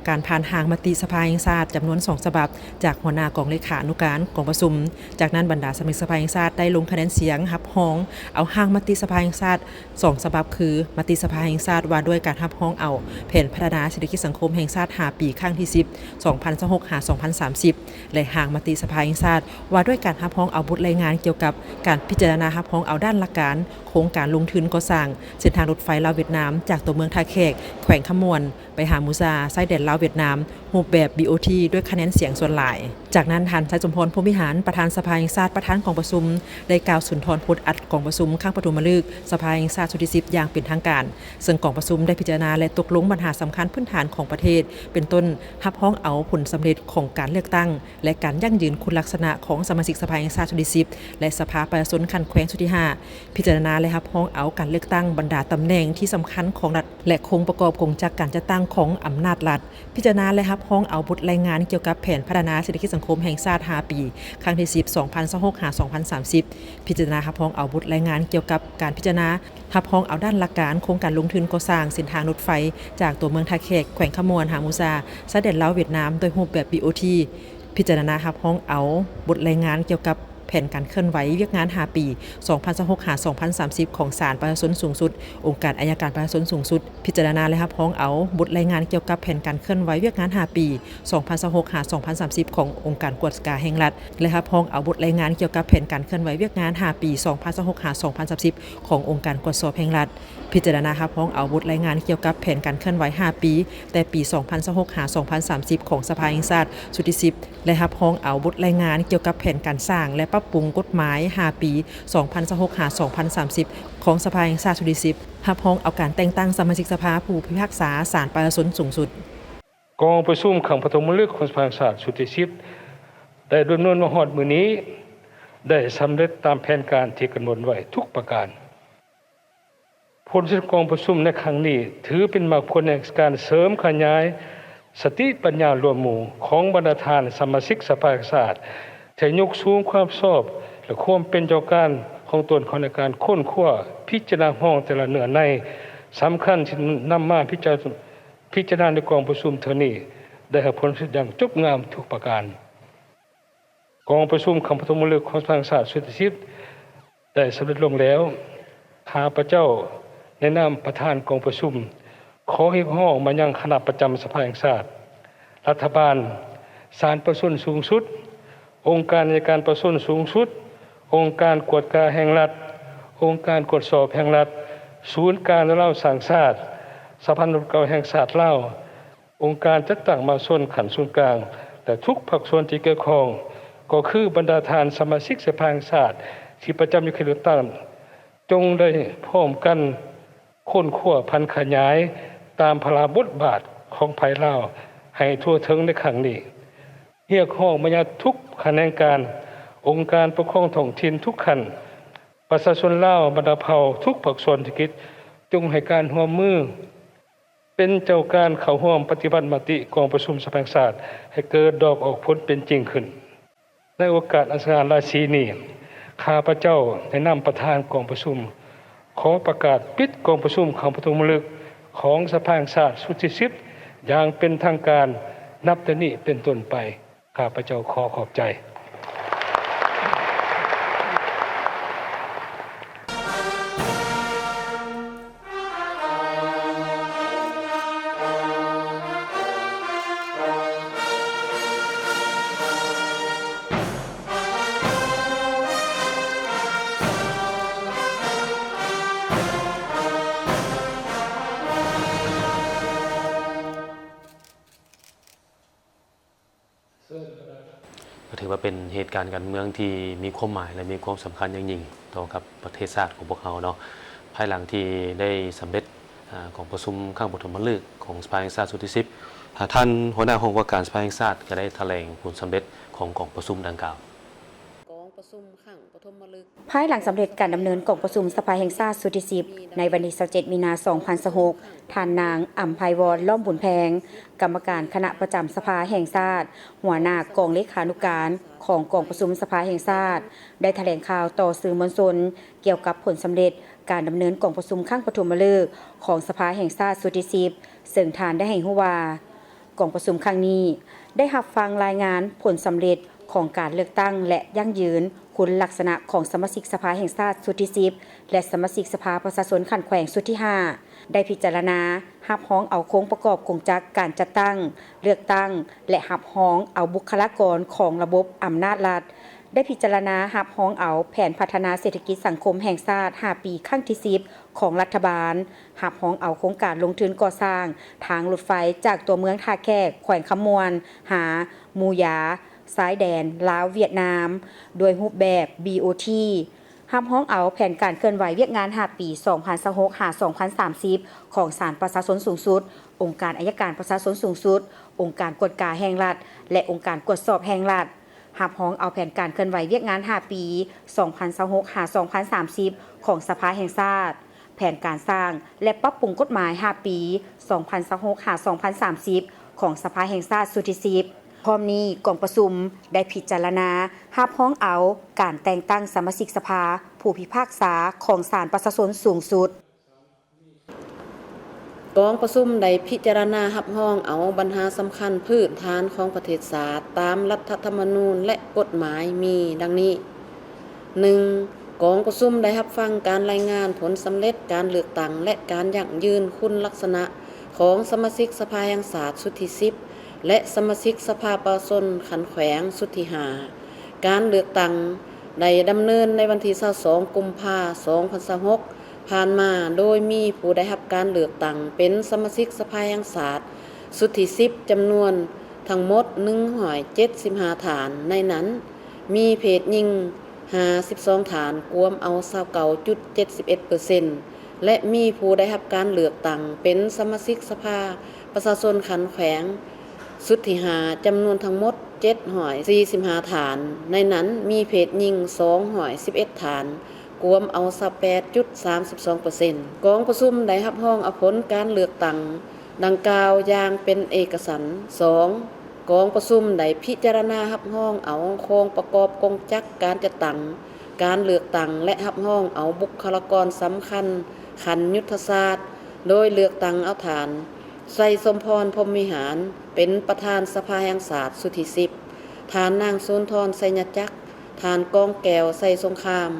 ການຜ່ານຮ່າງມະຕິສະພາແຫ່ງຊາດຈຳນວນສອງສະບັບ ຈາກຫົວໜ້າກອງເລຂານຸການກອງປະຊຸມ. ຈາກນັ້ນ, ບັນດາສະມາຊິກສະພາແຫ່ງຊາດໄດ້ລົງຄະແນນສຽງຮັບຮອງເອົາຮ່າງມະຕິສະພາແຫ່ງຊາດສອງສະບັບ ຄື ມະຕິສະພາແຫ່ງຊາດວ່າດ້ວຍການຮັບຮອງເອົາແຜນພັດທະນາເສດຖະກິດສັງຄົມແຫ່ງຊາດຫ້າປີ ຄັ້ງທີສິບ ສອງພັນຊາວຫົກ ຫາ ສອງພັນສາມສິບ ແລະ ຮ່າງມະຕິສະພາແຫ່ງຊາດວ່າດ້ວຍການຮັບຮອງເອົາບົດລາຍງານກ່ຽວກັບການພິຈາລະນາຮັບຮອງເອົາດ້ານຫຼັກການໂຄງການລົງທຶນກໍ່ສ້າງເສັ້ນທາງລົດໄຟລາວຫວຽດນາມ ຈາກຕົວເມືອງທ່າແຂກ ແຂວງຄຳມ່ວນ ໄປຫາມູຊາ ຊາຍແດນລາວຫວຽດນາມ ຮູບແບບ ບີໂອທີ ດ້ວຍຄະແນນສຽງສ່ວນຫຼາຍ. ຈາກນັ້ນ, ທ່ານ ໄຊສົມພອນ ພົມວິຫານ ປະທານສະພາແຫ່ງຊາດ ປະທານກອງປະຊຸມ ໄດ້ກ່າວສຸນທອນພົດອັດກອງປະຊຸມຄັ້ງປະຖົມມະລຶກສະພາແຫ່ງຊາດຊຸດທີສິບຢ່າງເປັນທາງການ, ເຊິ່ງກອງປະຊຸມໄດ້ພິຈາລະນາ ແລະ ຕົກລົງບັນຫາສຳຄັນພື້ນຖານຂອງປະເທດ, ເປັນຕົ້ນ ຮັບຮອງເອົາຜົນສຳເລັດຂອງການເລືອກຕັ້ງ ແລະ ການຢັ້ງຢືນຄຸນລັກສະນະຂອງສະມາຊິກສະພາແຫ່ງຊາດຊຸດທີສິບ ແລະ ສະພາປະຊາຊົນຂັ້ນແຂວງຊຸດທີຫ້າ, ພິຈາລະນາ ແລະ ຮັບຮອງເອົາການເລືອກຕັ້ງບັນດາຕຳແໜ່ງທີ່ສຳຄັນຂອງລັດ ແລະ ໂຄງປະກອບກົງຈັກການຈັດຕັ້ງຂອງອຳນາດລັດ, ພິຈາລະນາ ແລະ ຮັບຮອງເອົາບົດລາຍງານກ່ຽວກັບແຜນພັດທະນາເສດຖະກິດສັງຄົມແຫ່ງຊາດຫ້າປີ ຄັ້ງທີສິບ ສອງພັນຊາວຫົກ ຫາ ສອງພັນສາມສິບ, ພິຈາລະນາ ຮັບຮອງເອົາບົດລາຍງານກ່ຽວກັບການພິຈາລະນາ ຮັບຮອງເອົາດ້ານຫຼັກການໂຄງການລົງທຶນກໍ່ສ້າງເສັ້ນທາງລົດໄຟ ຈາກຕົວເມືອງທ່າແຂກ ແຂວງຄຳມ່ວນ ຫາມູຊາ ຊາຍແດນລາວຫວຽດນາມ ດ້ວຍຮູບແບບ ບີໂອທີ, ພິຈາລະນາຮັບຮອງເອົາບົດລາຍງານກ່ຽວກັບແຜນການເຄື່ອນໄຫວວຽກງານຫ້າປີ ສອງພັນຊາວຫົກ ຫາ ສອງພັນສາມສິບ ຂອງສານປະຊາຊົນສູງສຸດ, ອົງການໄອຍະການປະຊາຊົນສູງສຸດ, ພິຈາລະນາ ແລະ ຮັບຮອງເອົາບົດລາຍງານກ່ຽວກັບແຜນການເຄື່ອນໄຫວວຽກງານຫ້າປີ ສອງພັນຊາວຫົກ ຫາ ສອງພັນສາມສິບ ຂອງອົງການກວດກາແຫ່ງລັດ ແລະ ຮັບຮອງເອົາບົດລາຍງານກ່ຽວກັບແຜນການເຄື່ອນໄຫວວຽກງານຫ້າປີ ສອງພັນຊາວຫົກ ຫາ ສອງພັນສາມສິບ ຂອງອົງການກວດສອບແຫ່ງລັດ, ພິຈາລະນາຮັບຮອງເອົາບົດລາຍງານກ່ຽວກັບແຜນການເຄື່ອນໄຫວຫ້າປີ ແຕ່ປີ ສອງພັນຊາວຫົກ ຫາ ສອງພັນສາມສິບ ຂອງສະພາແຫ່ງຊາດຊຸດທີສິບ ແລະ ຮັບຮອງເອົາບົດລາຍງານກ່ຽວກັບແຜນການສ້າງ ແລະ ປັບປຸງກົດໝາຍຫ້າປີ ສອງພັນຊາວຫົກ ຫາ ສອງພັນສາມສິບ ຂອງສະພາແຫ່ງຊາດຊຸດທີສິບ, ຮັບຮອງເອົາການແຕ່ງຕັ້ງສະມາຊິກສະພາຜູ້ພິພາກສາສານປະຊາຊົນສູງສຸດ. ກອງປະຊຸມຄັ້ງປະຖົມມະລຶກຂອງສະພາແຫ່ງຊາດຊຸດທີສິບ ໄດ້ດຳເນີນມາຮອດມື້ນີ້ ໄດ້ສຳເລັດຕາມແຜນການທີ່ກຳນົດໄວ້ທຸກປະການ. ຜົນສະເລັດຂອງກອງປະຊຸມໃນຄັ້ງນີ້ ຖືເປັນໝາກຜົນແຫ່ງການເສີມຂະຫຍາຍສະຕິປັນຍາລວມໝູ່ຂອງບັນດາທ່ານສະມາຊິກສະພາແຫ່ງຊາດ ທີ່ຍົກສູງຄວາມຊອບ ແລະ ຄວາມເປັນເຈົ້າການຂອງຕົນເຂົ້າໃນການຄົ້ນຄວ້າ, ພິຈາລະນາຮ່າງແຕ່ລະເນື້ອໃນສຳຄັນທີ່ນຳມາພິຈາລະ ພິຈາລະນາໃນກອງປະຊຸມເທື່ອນີ້ ໄດ້ຮັບຜົນສຳເລັດຢ່າງຈົບງາມທຸກປະການ. ກອງປະຊຸມຄັ້ງປະຖົມມະລຶກຂອງສະພາແຫ່ງຊາດຊຸດທີສິບ ໄດ້ສຳເລັດລົງແລ້ວ. ຂ້າພະເຈົ້າໃນນາມປະທານກອງປະຊຸມ ຂໍຮຽກຮ້ອງມາຍັງຄະນະປະຈຳສະພາແຫ່ງຊາດ, ລັດຖະບານ, ສານປະຊາຊົນສູງສຸດ, ອົງການໄອຍະການປະຊາຊົນສູງສຸດ, ອົງການກວດກາແຫ່ງລັດ, ອົງການກວດສອບແຫ່ງລັດ, ສູນກາງລາວສ້າງຊາດ, ສະພານັກລົບເກົ່າແຫ່ງຊາດລາວ, ອົງການຈັດຕັ້ງມະຫາຊົນຂັ້ນສູນກາງ ແລະ ທຸກພາກສ່ວນທີ່ກ່ຽວຂ້ອງ, ກໍຄືບັນດາທ່ານສະມາຊິກສະພາແຫ່ງຊາດທີ່ປະຈຳຢູ່ເຂດເລືອກຕັ້ງ, ຈົ່ງໄດ້ພ້ອມກັນຄົ້ນຄວ້າຜັນຂະຫຍາຍຕາມພາລະບົດບາດຂອງຝ່າຍລາວໃຫ້ທົ່ວເຖິງໃນຄັ້ງນີ້. ຮຽກຮ້ອງມາຍັງທຸກຂະແໜງການ, ອົງການປົກຄອງທ້ອງຖິ່ນທຸກຂັ້ນ, ປະຊາຊົນລາວບັນດາເຜົ່າ, ທຸກພາກສ່ວນເສດຖະກິດ, ຈົ່ງໃຫ້ການຮ່ວມມື ເປັນເຈົ້າການເຂົ້າຮ່ວມປະຕິບັດມະຕິກອງປະຊຸມສະພາແຫ່ງຊາດໃຫ້ເກີດດອກອອກຜົນເປັນຈິງຂຶ້ນ. ໃນໂອກາດອັນສະຫງ່າລາສີນີ້, ຂ້າພະເຈົ້າໃນນາມປະທານກອງປະຊຸມ ຂໍປະກາດປິດກອງປະຊຸມຄັ້ງປະຖົມມະລຶກຂອງສະພາແຫ່ງຊາດຊຸດທີສິບ ຢ່າງເປັນທາງການ ນັບແຕ່ນີ້ເປັນຕົ້ນໄປ. ຂ້າພະເຈົ້າຂໍຂອບໃຈ. ກໍຖືວ່າເປັນເຫດການການເມືອງທີ່ມີຄວາມໝາຍ ແລະ ມີຄວາມສຳຄັນຢ່າງຍິ່ງຕໍ່ກັບປະເທດຊາດຂອງພວກເຮົາເນາະ. ພາຍຫຼັງທີ່ໄດ້ສຳເລັດ ອາ ກອງປະຊຸມຄັ້ງປະຖົມມະລຶກຂອງສະພາແຫ່ງຊາດຊຸດທີສິບ ທ່ານຫົວໜ້າຫ້ອງວ່າການສະພາແຫ່ງຊາດກໍໄດ້ຖະແຫຼງຜົນສຳເລັດຂອງກອງປະຊຸມດັ່ງກ່າວ. ກອງປະຊຸມຄັ້ງປະຖົມມະລຶກ ພາຍຫຼັງສຳເລັດການດຳເນີນກອງປະຊຸມສະພາແຫ່ງຊາດຊຸດທີສິບ ໃນວັນທີຊາວເຈັດ ມີນາ ສອງພັນຊາວຫົກ, ທ່ານນາງ ອຳໄພວອນ ລ້ອມບຸນແພງ ກຳມະການຄະນະປະຈຳສະພາແຫ່ງຊາດ, ຫົວໜ້າກອງເລຂານຸການຂອງກອງປະຊຸມສະພາແຫ່ງຊາດ ໄດ້ຖະແຫຼງຂ່າວຕໍ່ສື່ມວນຊົນ ກ່ຽວກັບຜົນສຳເລັດການດຳເນີນກອງປະຊຸມຄັ້ງປະຖົມມະເລີກຂອງສະພາແຫ່ງຊາດຊຸດທີສິບ ເຊິ່ງທ່ານໄດ້ໃຫ້ຮູ້ວ່າ ກອງປະຊຸມຄັ້ງນີ້ໄດ້ຮັບຟັງລາຍງານຜົນສຳເລັດຂອງການເລືອກຕັ້ງ ແລະ ຢັ້ງຢືນຄຸນລັກສະນະຂອງສະມາຊິກສະພາແຫ່ງຊາດຊຸດທີສິບ ແລະ ສະມາຊິກສະພາປະຊາຊົນຂັ້ນແຂວງຊຸດທີຫ້າ ໄດ້ພິຈາລະນາຮັບຮອງເອົາໂຄງປະກອບກົງຈັກການຈັດຕັ້ງ, ເລືອກຕັ້ງ ແລະ ຮັບຮອງເອົາບຸກຄະລາກອນຂອງລະບົບອຳນາດລັດ, ໄດ້ພິຈາລະນາຮັບຮອງເອົາແຜນພັດທະນາເສດຖະກິດສັງຄົມແຫ່ງຊາດຫ້າປີຄັ້ງທີສິບຂອງລັດຖະບານ, ຮັບຮອງເອົາໂຄງການລົງທຶນກໍ່ສ້າງທາງລົດໄຟຈາກຕົວເມືອງທ່າແຂກ ແຂວງຄຳມ່ວນ ຫາ ໝູຢາ ຊາຍແດນລາວ-ຫວຽດນາມ ດ້ວຍຮູບແບບ ບີໂອທີ, ຮັບຮອງເອົາແຜນການເຄື່ອນໄຫວວຽກງານຫ້າປີ ສອງພັນຊາວຫົກ ຫາ ສອງພັນສາມສິບ ຂອງສານປະຊາຊົນສູງສຸດ, ອົງການໄອຍະການປະຊາຊົນສູງສຸດ, ອົງການກວດກາແຫ່ງລັດ ແລະ ອົງການກວດສອບແຫ່ງລັດ, ຮັບຮອງເອົາແຜນການເຄື່ອນໄຫວວຽກງານຫ້າປີ ສອງພັນຊາວຫົກ ຫາ ສອງພັນສາມສິບ ຂອງສະພາແຫ່ງຊາດ, ແຜນການສ້າງ ແລະ ປັບປຸງກົດໝາຍຫ້າປີ ສອງພັນຊາວຫົກ ຫາ ສອງພັນສາມສິບ ຂອງສະພາແຫ່ງຊາດຊຸດທີສິບ. ພ້ອມນີ້, ກອງປະຊຸມໄດ້ພິຈາລະນາຮັບຮອງເອົາການແຕ່ງຕັ້ງສະມາຊິກສະພາຜູ້ພິພາກສາຂອງສານປະຊາຊົນສູງສຸດ. ກອງປະຊຸມໄດ້ພິຈາລະນາຮັບຮອງເອົາບັນຫາສຳຄັນພື້ນຖານຂອງປະເທດຊາດຕາມລັດຖະທຳມະນູນ ແລະ ກົດໝາຍມີດັ່ງນີ້. ໜຶ່ງ, ກອງປະຊຸມໄດ້ຮັບຟັງການລາຍງານຜົນສຳເລັດການເລືອກຕັ້ງ ແລະ ການຢັ້ງຢືນຄຸນລັກສະນະຂອງສະມາຊິກສະພາແຫ່ງຊາດຊຸດທີສິບ ແລະ ສະມາຊິກສະພາປະຊາຊົນຂັ້ນແຂວງຊຸດທີຫ້າ. ການເລືອກຕັ້ງໄດ້ດຳເນີນໃນວັນທີຊາວສອງ ກຸມພາ ສອງພັນຊາວຫົກ ຜ່ານມາ, ໂດຍມີຜູ້ໄດ້ຮັບການເລືອກຕັ້ງເປັນສະມາຊິກສະພາແຫ່ງຊາດຊຸດທີສິບ ຈຳນວນທັງໝົດໜຶ່ງຮ້ອຍເຈັດສິບຫ້າທ່ານ, ໃນນັ້ນມີເພດຍິງຫ້າສິບສອງທ່ານ, ກວມເອົາຊາວເກົ້າຈຸດເຈັດສິບເອັດເປີເຊັນ ແລະ ມີຜູ້ໄດ້ຮັບການເລືອກຕັ້ງເປັນສະມາຊິກສະພາປະຊາຊົນຂັ້ນແຂວງ ຊຸດທີຫ້າ ຈຳນວນທັງໝົດເຈັດຮ້ອຍສີ່ສິບຫ້າທ່ານ, ໃນນັ້ນມີເພດຍິງສອງຮ້ອຍສິບເອັດທ່ານ, ກວມເອົາຊາວແປດຈຸດສາມສິບສອງເປີເຊັນ. ກອງປະຊຸມໄດ້ຮັບຮອງເອົາຜົນການເລືອກຕັ້ງດັ່ງກ່າວຢ່າງເປັນເອກະສັນ. ສອງ, ກອງປະຊຸມໄດ້ພິຈາລະນາຮັບຮອງເອົາໂຄງປະກອບກົງຈັກການຈັດຕັ້ງການເລືອກຕັ້ງ ແລະ ຮັບຮອງເອົາບຸກຄະລາກອນສຳຄັນຂັ້ນຍຸດທະສາດ, ໂດຍເລືອກຕັ້ງເອົາທ່ານ ໄຊສົມພອນ ພົມວິຫານ ເປັນປະທານສະພາແຫ່ງຊາດຊຸດທີສິບ, ທ່ານນາງ ສຸນທອນ ໄຊຍະຈັກ, ທ່ານ ກອງແກ້ວ ໄຊສົງຄາມ,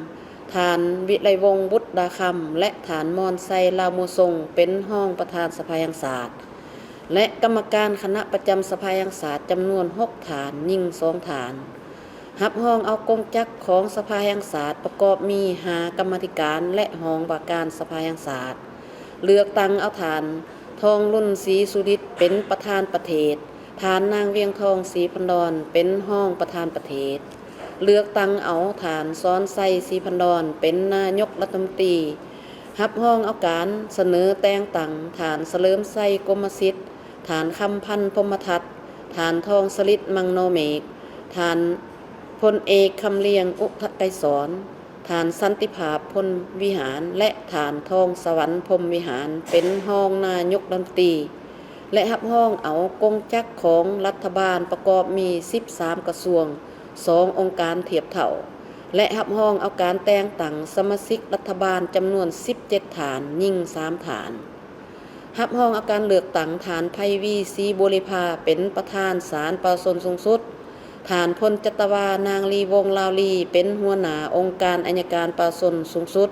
ທ່ານ ວິໄລວົງ ບຸດດາຄຳ ແລະ ທ່ານ ມອນໄຊ ລາວມົວຊົງ ເປັນຮອງປະທານສະພາແຫ່ງຊາດ ແລະ ກຳມະການຄະນະປະຈຳສະພາແຫ່ງຊາດ ຈຳນວນຫົກທ່ານ, ຍິງສອງທ່ານ. ຮັບຮອງເອົາກົງຈັກຂອງສະພາແຫ່ງຊາດ ປະກອບມີຫ້າກຳມາທິການ ແລະ ຫ້ອງວ່າການສະພາແຫ່ງຊາດ. ເລືອກຕັ້ງເອົາທ່ານ ທອງລຸນ ສີສຸລິດ ເປັນປະທານປະເທດ, ທ່ານນາງ ວຽງທອງ ສີພັນດອນ ເປັນຮອງປະທານປະເທດ. ເລືອກຕັ້ງເອົາທ່ານ ສອນໄຊ ສີພັນດອນ ເປັນນາຍົກລັດຖະມົນຕີ. ຮັບຮອງເອົາການສະເໜີແຕ່ງຕັ້ງທ່ານ ສະເຫຼີມໄຊ ກົມມະສິດ, ທ່ານ ຄຳພັນ ພົມມະທັດ, ທ່ານ ທອງສະລິດ ມັງໂນເມກ, ທ່ານ ພົນເອກ ຄຳລຽງ ອຸທະໄກສອນ, ທ່ານ ສັນຕິພາບ ພົມວິຫານ ແລະ ທ່ານ ທອງສະຫວັນ ພົມວິຫານ ເປັນຮອງນາຍົກລັດຖະມົນຕີ ແລະ ຮັບຮອງເອົາກົງຈັກຂອງລັດຖະບານປະກອບມີສິບສາມກະຊວງ, ສອງອົງການທຽບເທົ່າ ແລະ ຮັບຮອງເອົາການແຕ່ງຕັ້ງສະມາຊິກລັດຖະບານຈຳນວນສິບເຈັດທ່ານ, ຍິງສາມທ່ານ. ຮັບຮອງເອົາການເລືອກຕັ້ງທ່ານ ໄພວີ ສີບູລິພາ ເປັນປະທານສານປະຊາຊົນສູງສຸດ, ທ່ານ ພົນຈັດຕະວາ ນາງ ລີວົງ ລາວລີ ເປັນຫົວໜ້າອົງການໄອຍະການປະຊາຊົນສູງສຸດ,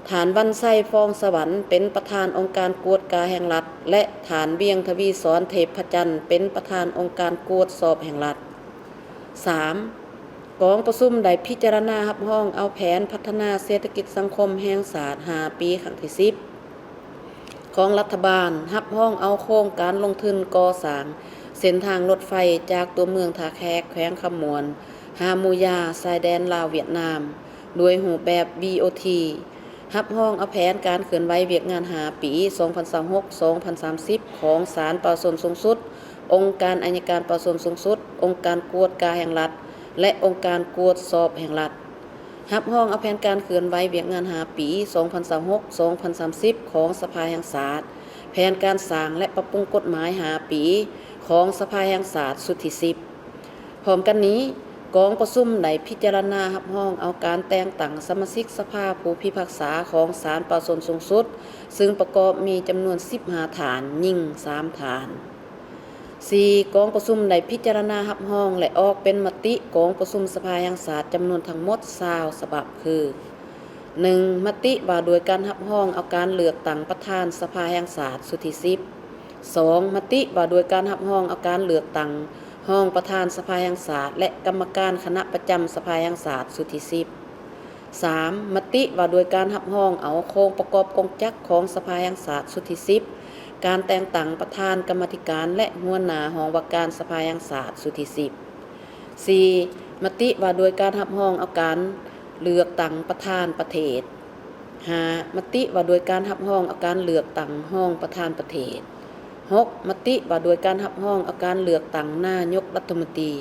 ທ່ານ ວັນໄຊ ຟອງສະຫວັນ ເປັນປະທານອົງການກວດກາແຫ່ງລັດ ແລະ ທ່ານ ວຽງທະວີສອນ ເທບພະຈັນ ເປັນປະທານອົງການກວດສອບແຫ່ງລັດ. ສາມ, ກອງປະຊຸມໄດ້ພິຈາລະນາຮັບຮອງເອົາແຜນພັດທະນາເສດຖະກິດສັງຄົມແຫ່ງຊາດຫ້າປີຄັ້ງທີສິບ ຂອງລັດຖະບານ, ຮັບຮອງເອົາໂຄງການລົງທຶນກໍ່ສ້າງເສັ້ນທາງລົດໄຟຈາກຕົວເມືອງທ່າແຂກ ແຂວງຄຳມ່ວນ ຫາ ໝູຢາ ຊາຍແດນລາວ-ຫວຽດນາມ ດ້ວຍຮູບແບບ ບີໂອທີ, ຮັບຮອງເອົາແຜນການເຄື່ອນໄຫວວຽກງານຫ້າປີ ສອງພັນຊາວຫົກ ສອງພັນສາມສິບ ຂອງສານປະຊາຊົນສູງສຸດ, ອົງການໄອຍະການປະຊາຊົນສູງສຸດ, ອົງການກວດກາແຫ່ງລັດ ແລະ ອົງການກວດສອບແຫ່ງລັດ. ຮັບຮອງເອົາແຜນການເຄື່ອນໄຫວວຽກງານຫ້າປີ ສອງພັນຊາວຫົກ ສອງພັນສາມສິບ ຂອງສະພາແຫ່ງຊາດ, ແຜນການສ້າງ ແລະ ປັບປຸງກົດໝາຍຫ້າປີ ຂອງສະພາແຫ່ງຊາດຊຸດທີສິບ. ພ້ອມກັນນີ້, ກອງປະຊຸມໄດ້ພິຈາລະນາຮັບຮອງເອົາການແຕ່ງຕັ້ງສະມາຊິກສະພາຜູ້ພິພາກສາຂອງສານປະຊາຊົນສູງສຸດ, ຊຶ່ງປະກອບມີຈຳນວນສິບຫ້າທ່ານ, ຍິງສາມທ່ານ. ສີ່, ກອງປະຊຸມໄດ້ພິຈາລະນາຮັບຮອງ ແລະ ອອກເປັນມະຕິກອງປະຊຸມສະພາແຫ່ງຊາດຈຳນວນທັງໝົດຊາວສະບັບ ຄື: ໜຶ່ງ, ມະຕິວ່າດ້ວຍການຮັບຮອງເອົາການເລືອກຕັ້ງປະທານສະພາແຫ່ງຊາດຊຸດທີສິບ. ສອງ, ມະຕິວ່າດ້ວຍການຮັບຮອງເອົາການເລືອກຕັ້ງຮອງປະທານສະພາແຫ່ງຊາດ ແລະ ກຳມະການຄະນະປະຈຳສະພາແຫ່ງຊາດຊຸດທີສິບ. ສາມ, ມະຕິວ່າດ້ວຍການຮັບຮອງເອົາໂຄງປະກອບກົງຈັກຂອງສະພາແຫ່ງຊາດຊຸດທີສິບ, ການແຕ່ງຕັ້ງປະທານກຳມາທິການ ແລະ ຫົວໜ້າຫ້ອງວ່າການສະພາແຫ່ງຊາດຊຸດທີສິບ. ສີ່, ມະຕິວ່າດ້ວຍການຮັບຮອງເອົາການເລືອກຕັ້ງປະທານປະເທດ. ຫ້າ, ມະຕິວ່າດ້ວຍການຮັບຮອງເອົາການເລືອກຕັ້ງຮອງປະທານປະເທດ. ຫົກ, ມະຕິວ່າດ້ວຍການຮັບຮອງເອົາການເລືອກຕັ້ງນາຍົກລັດຖະມົນຕີ.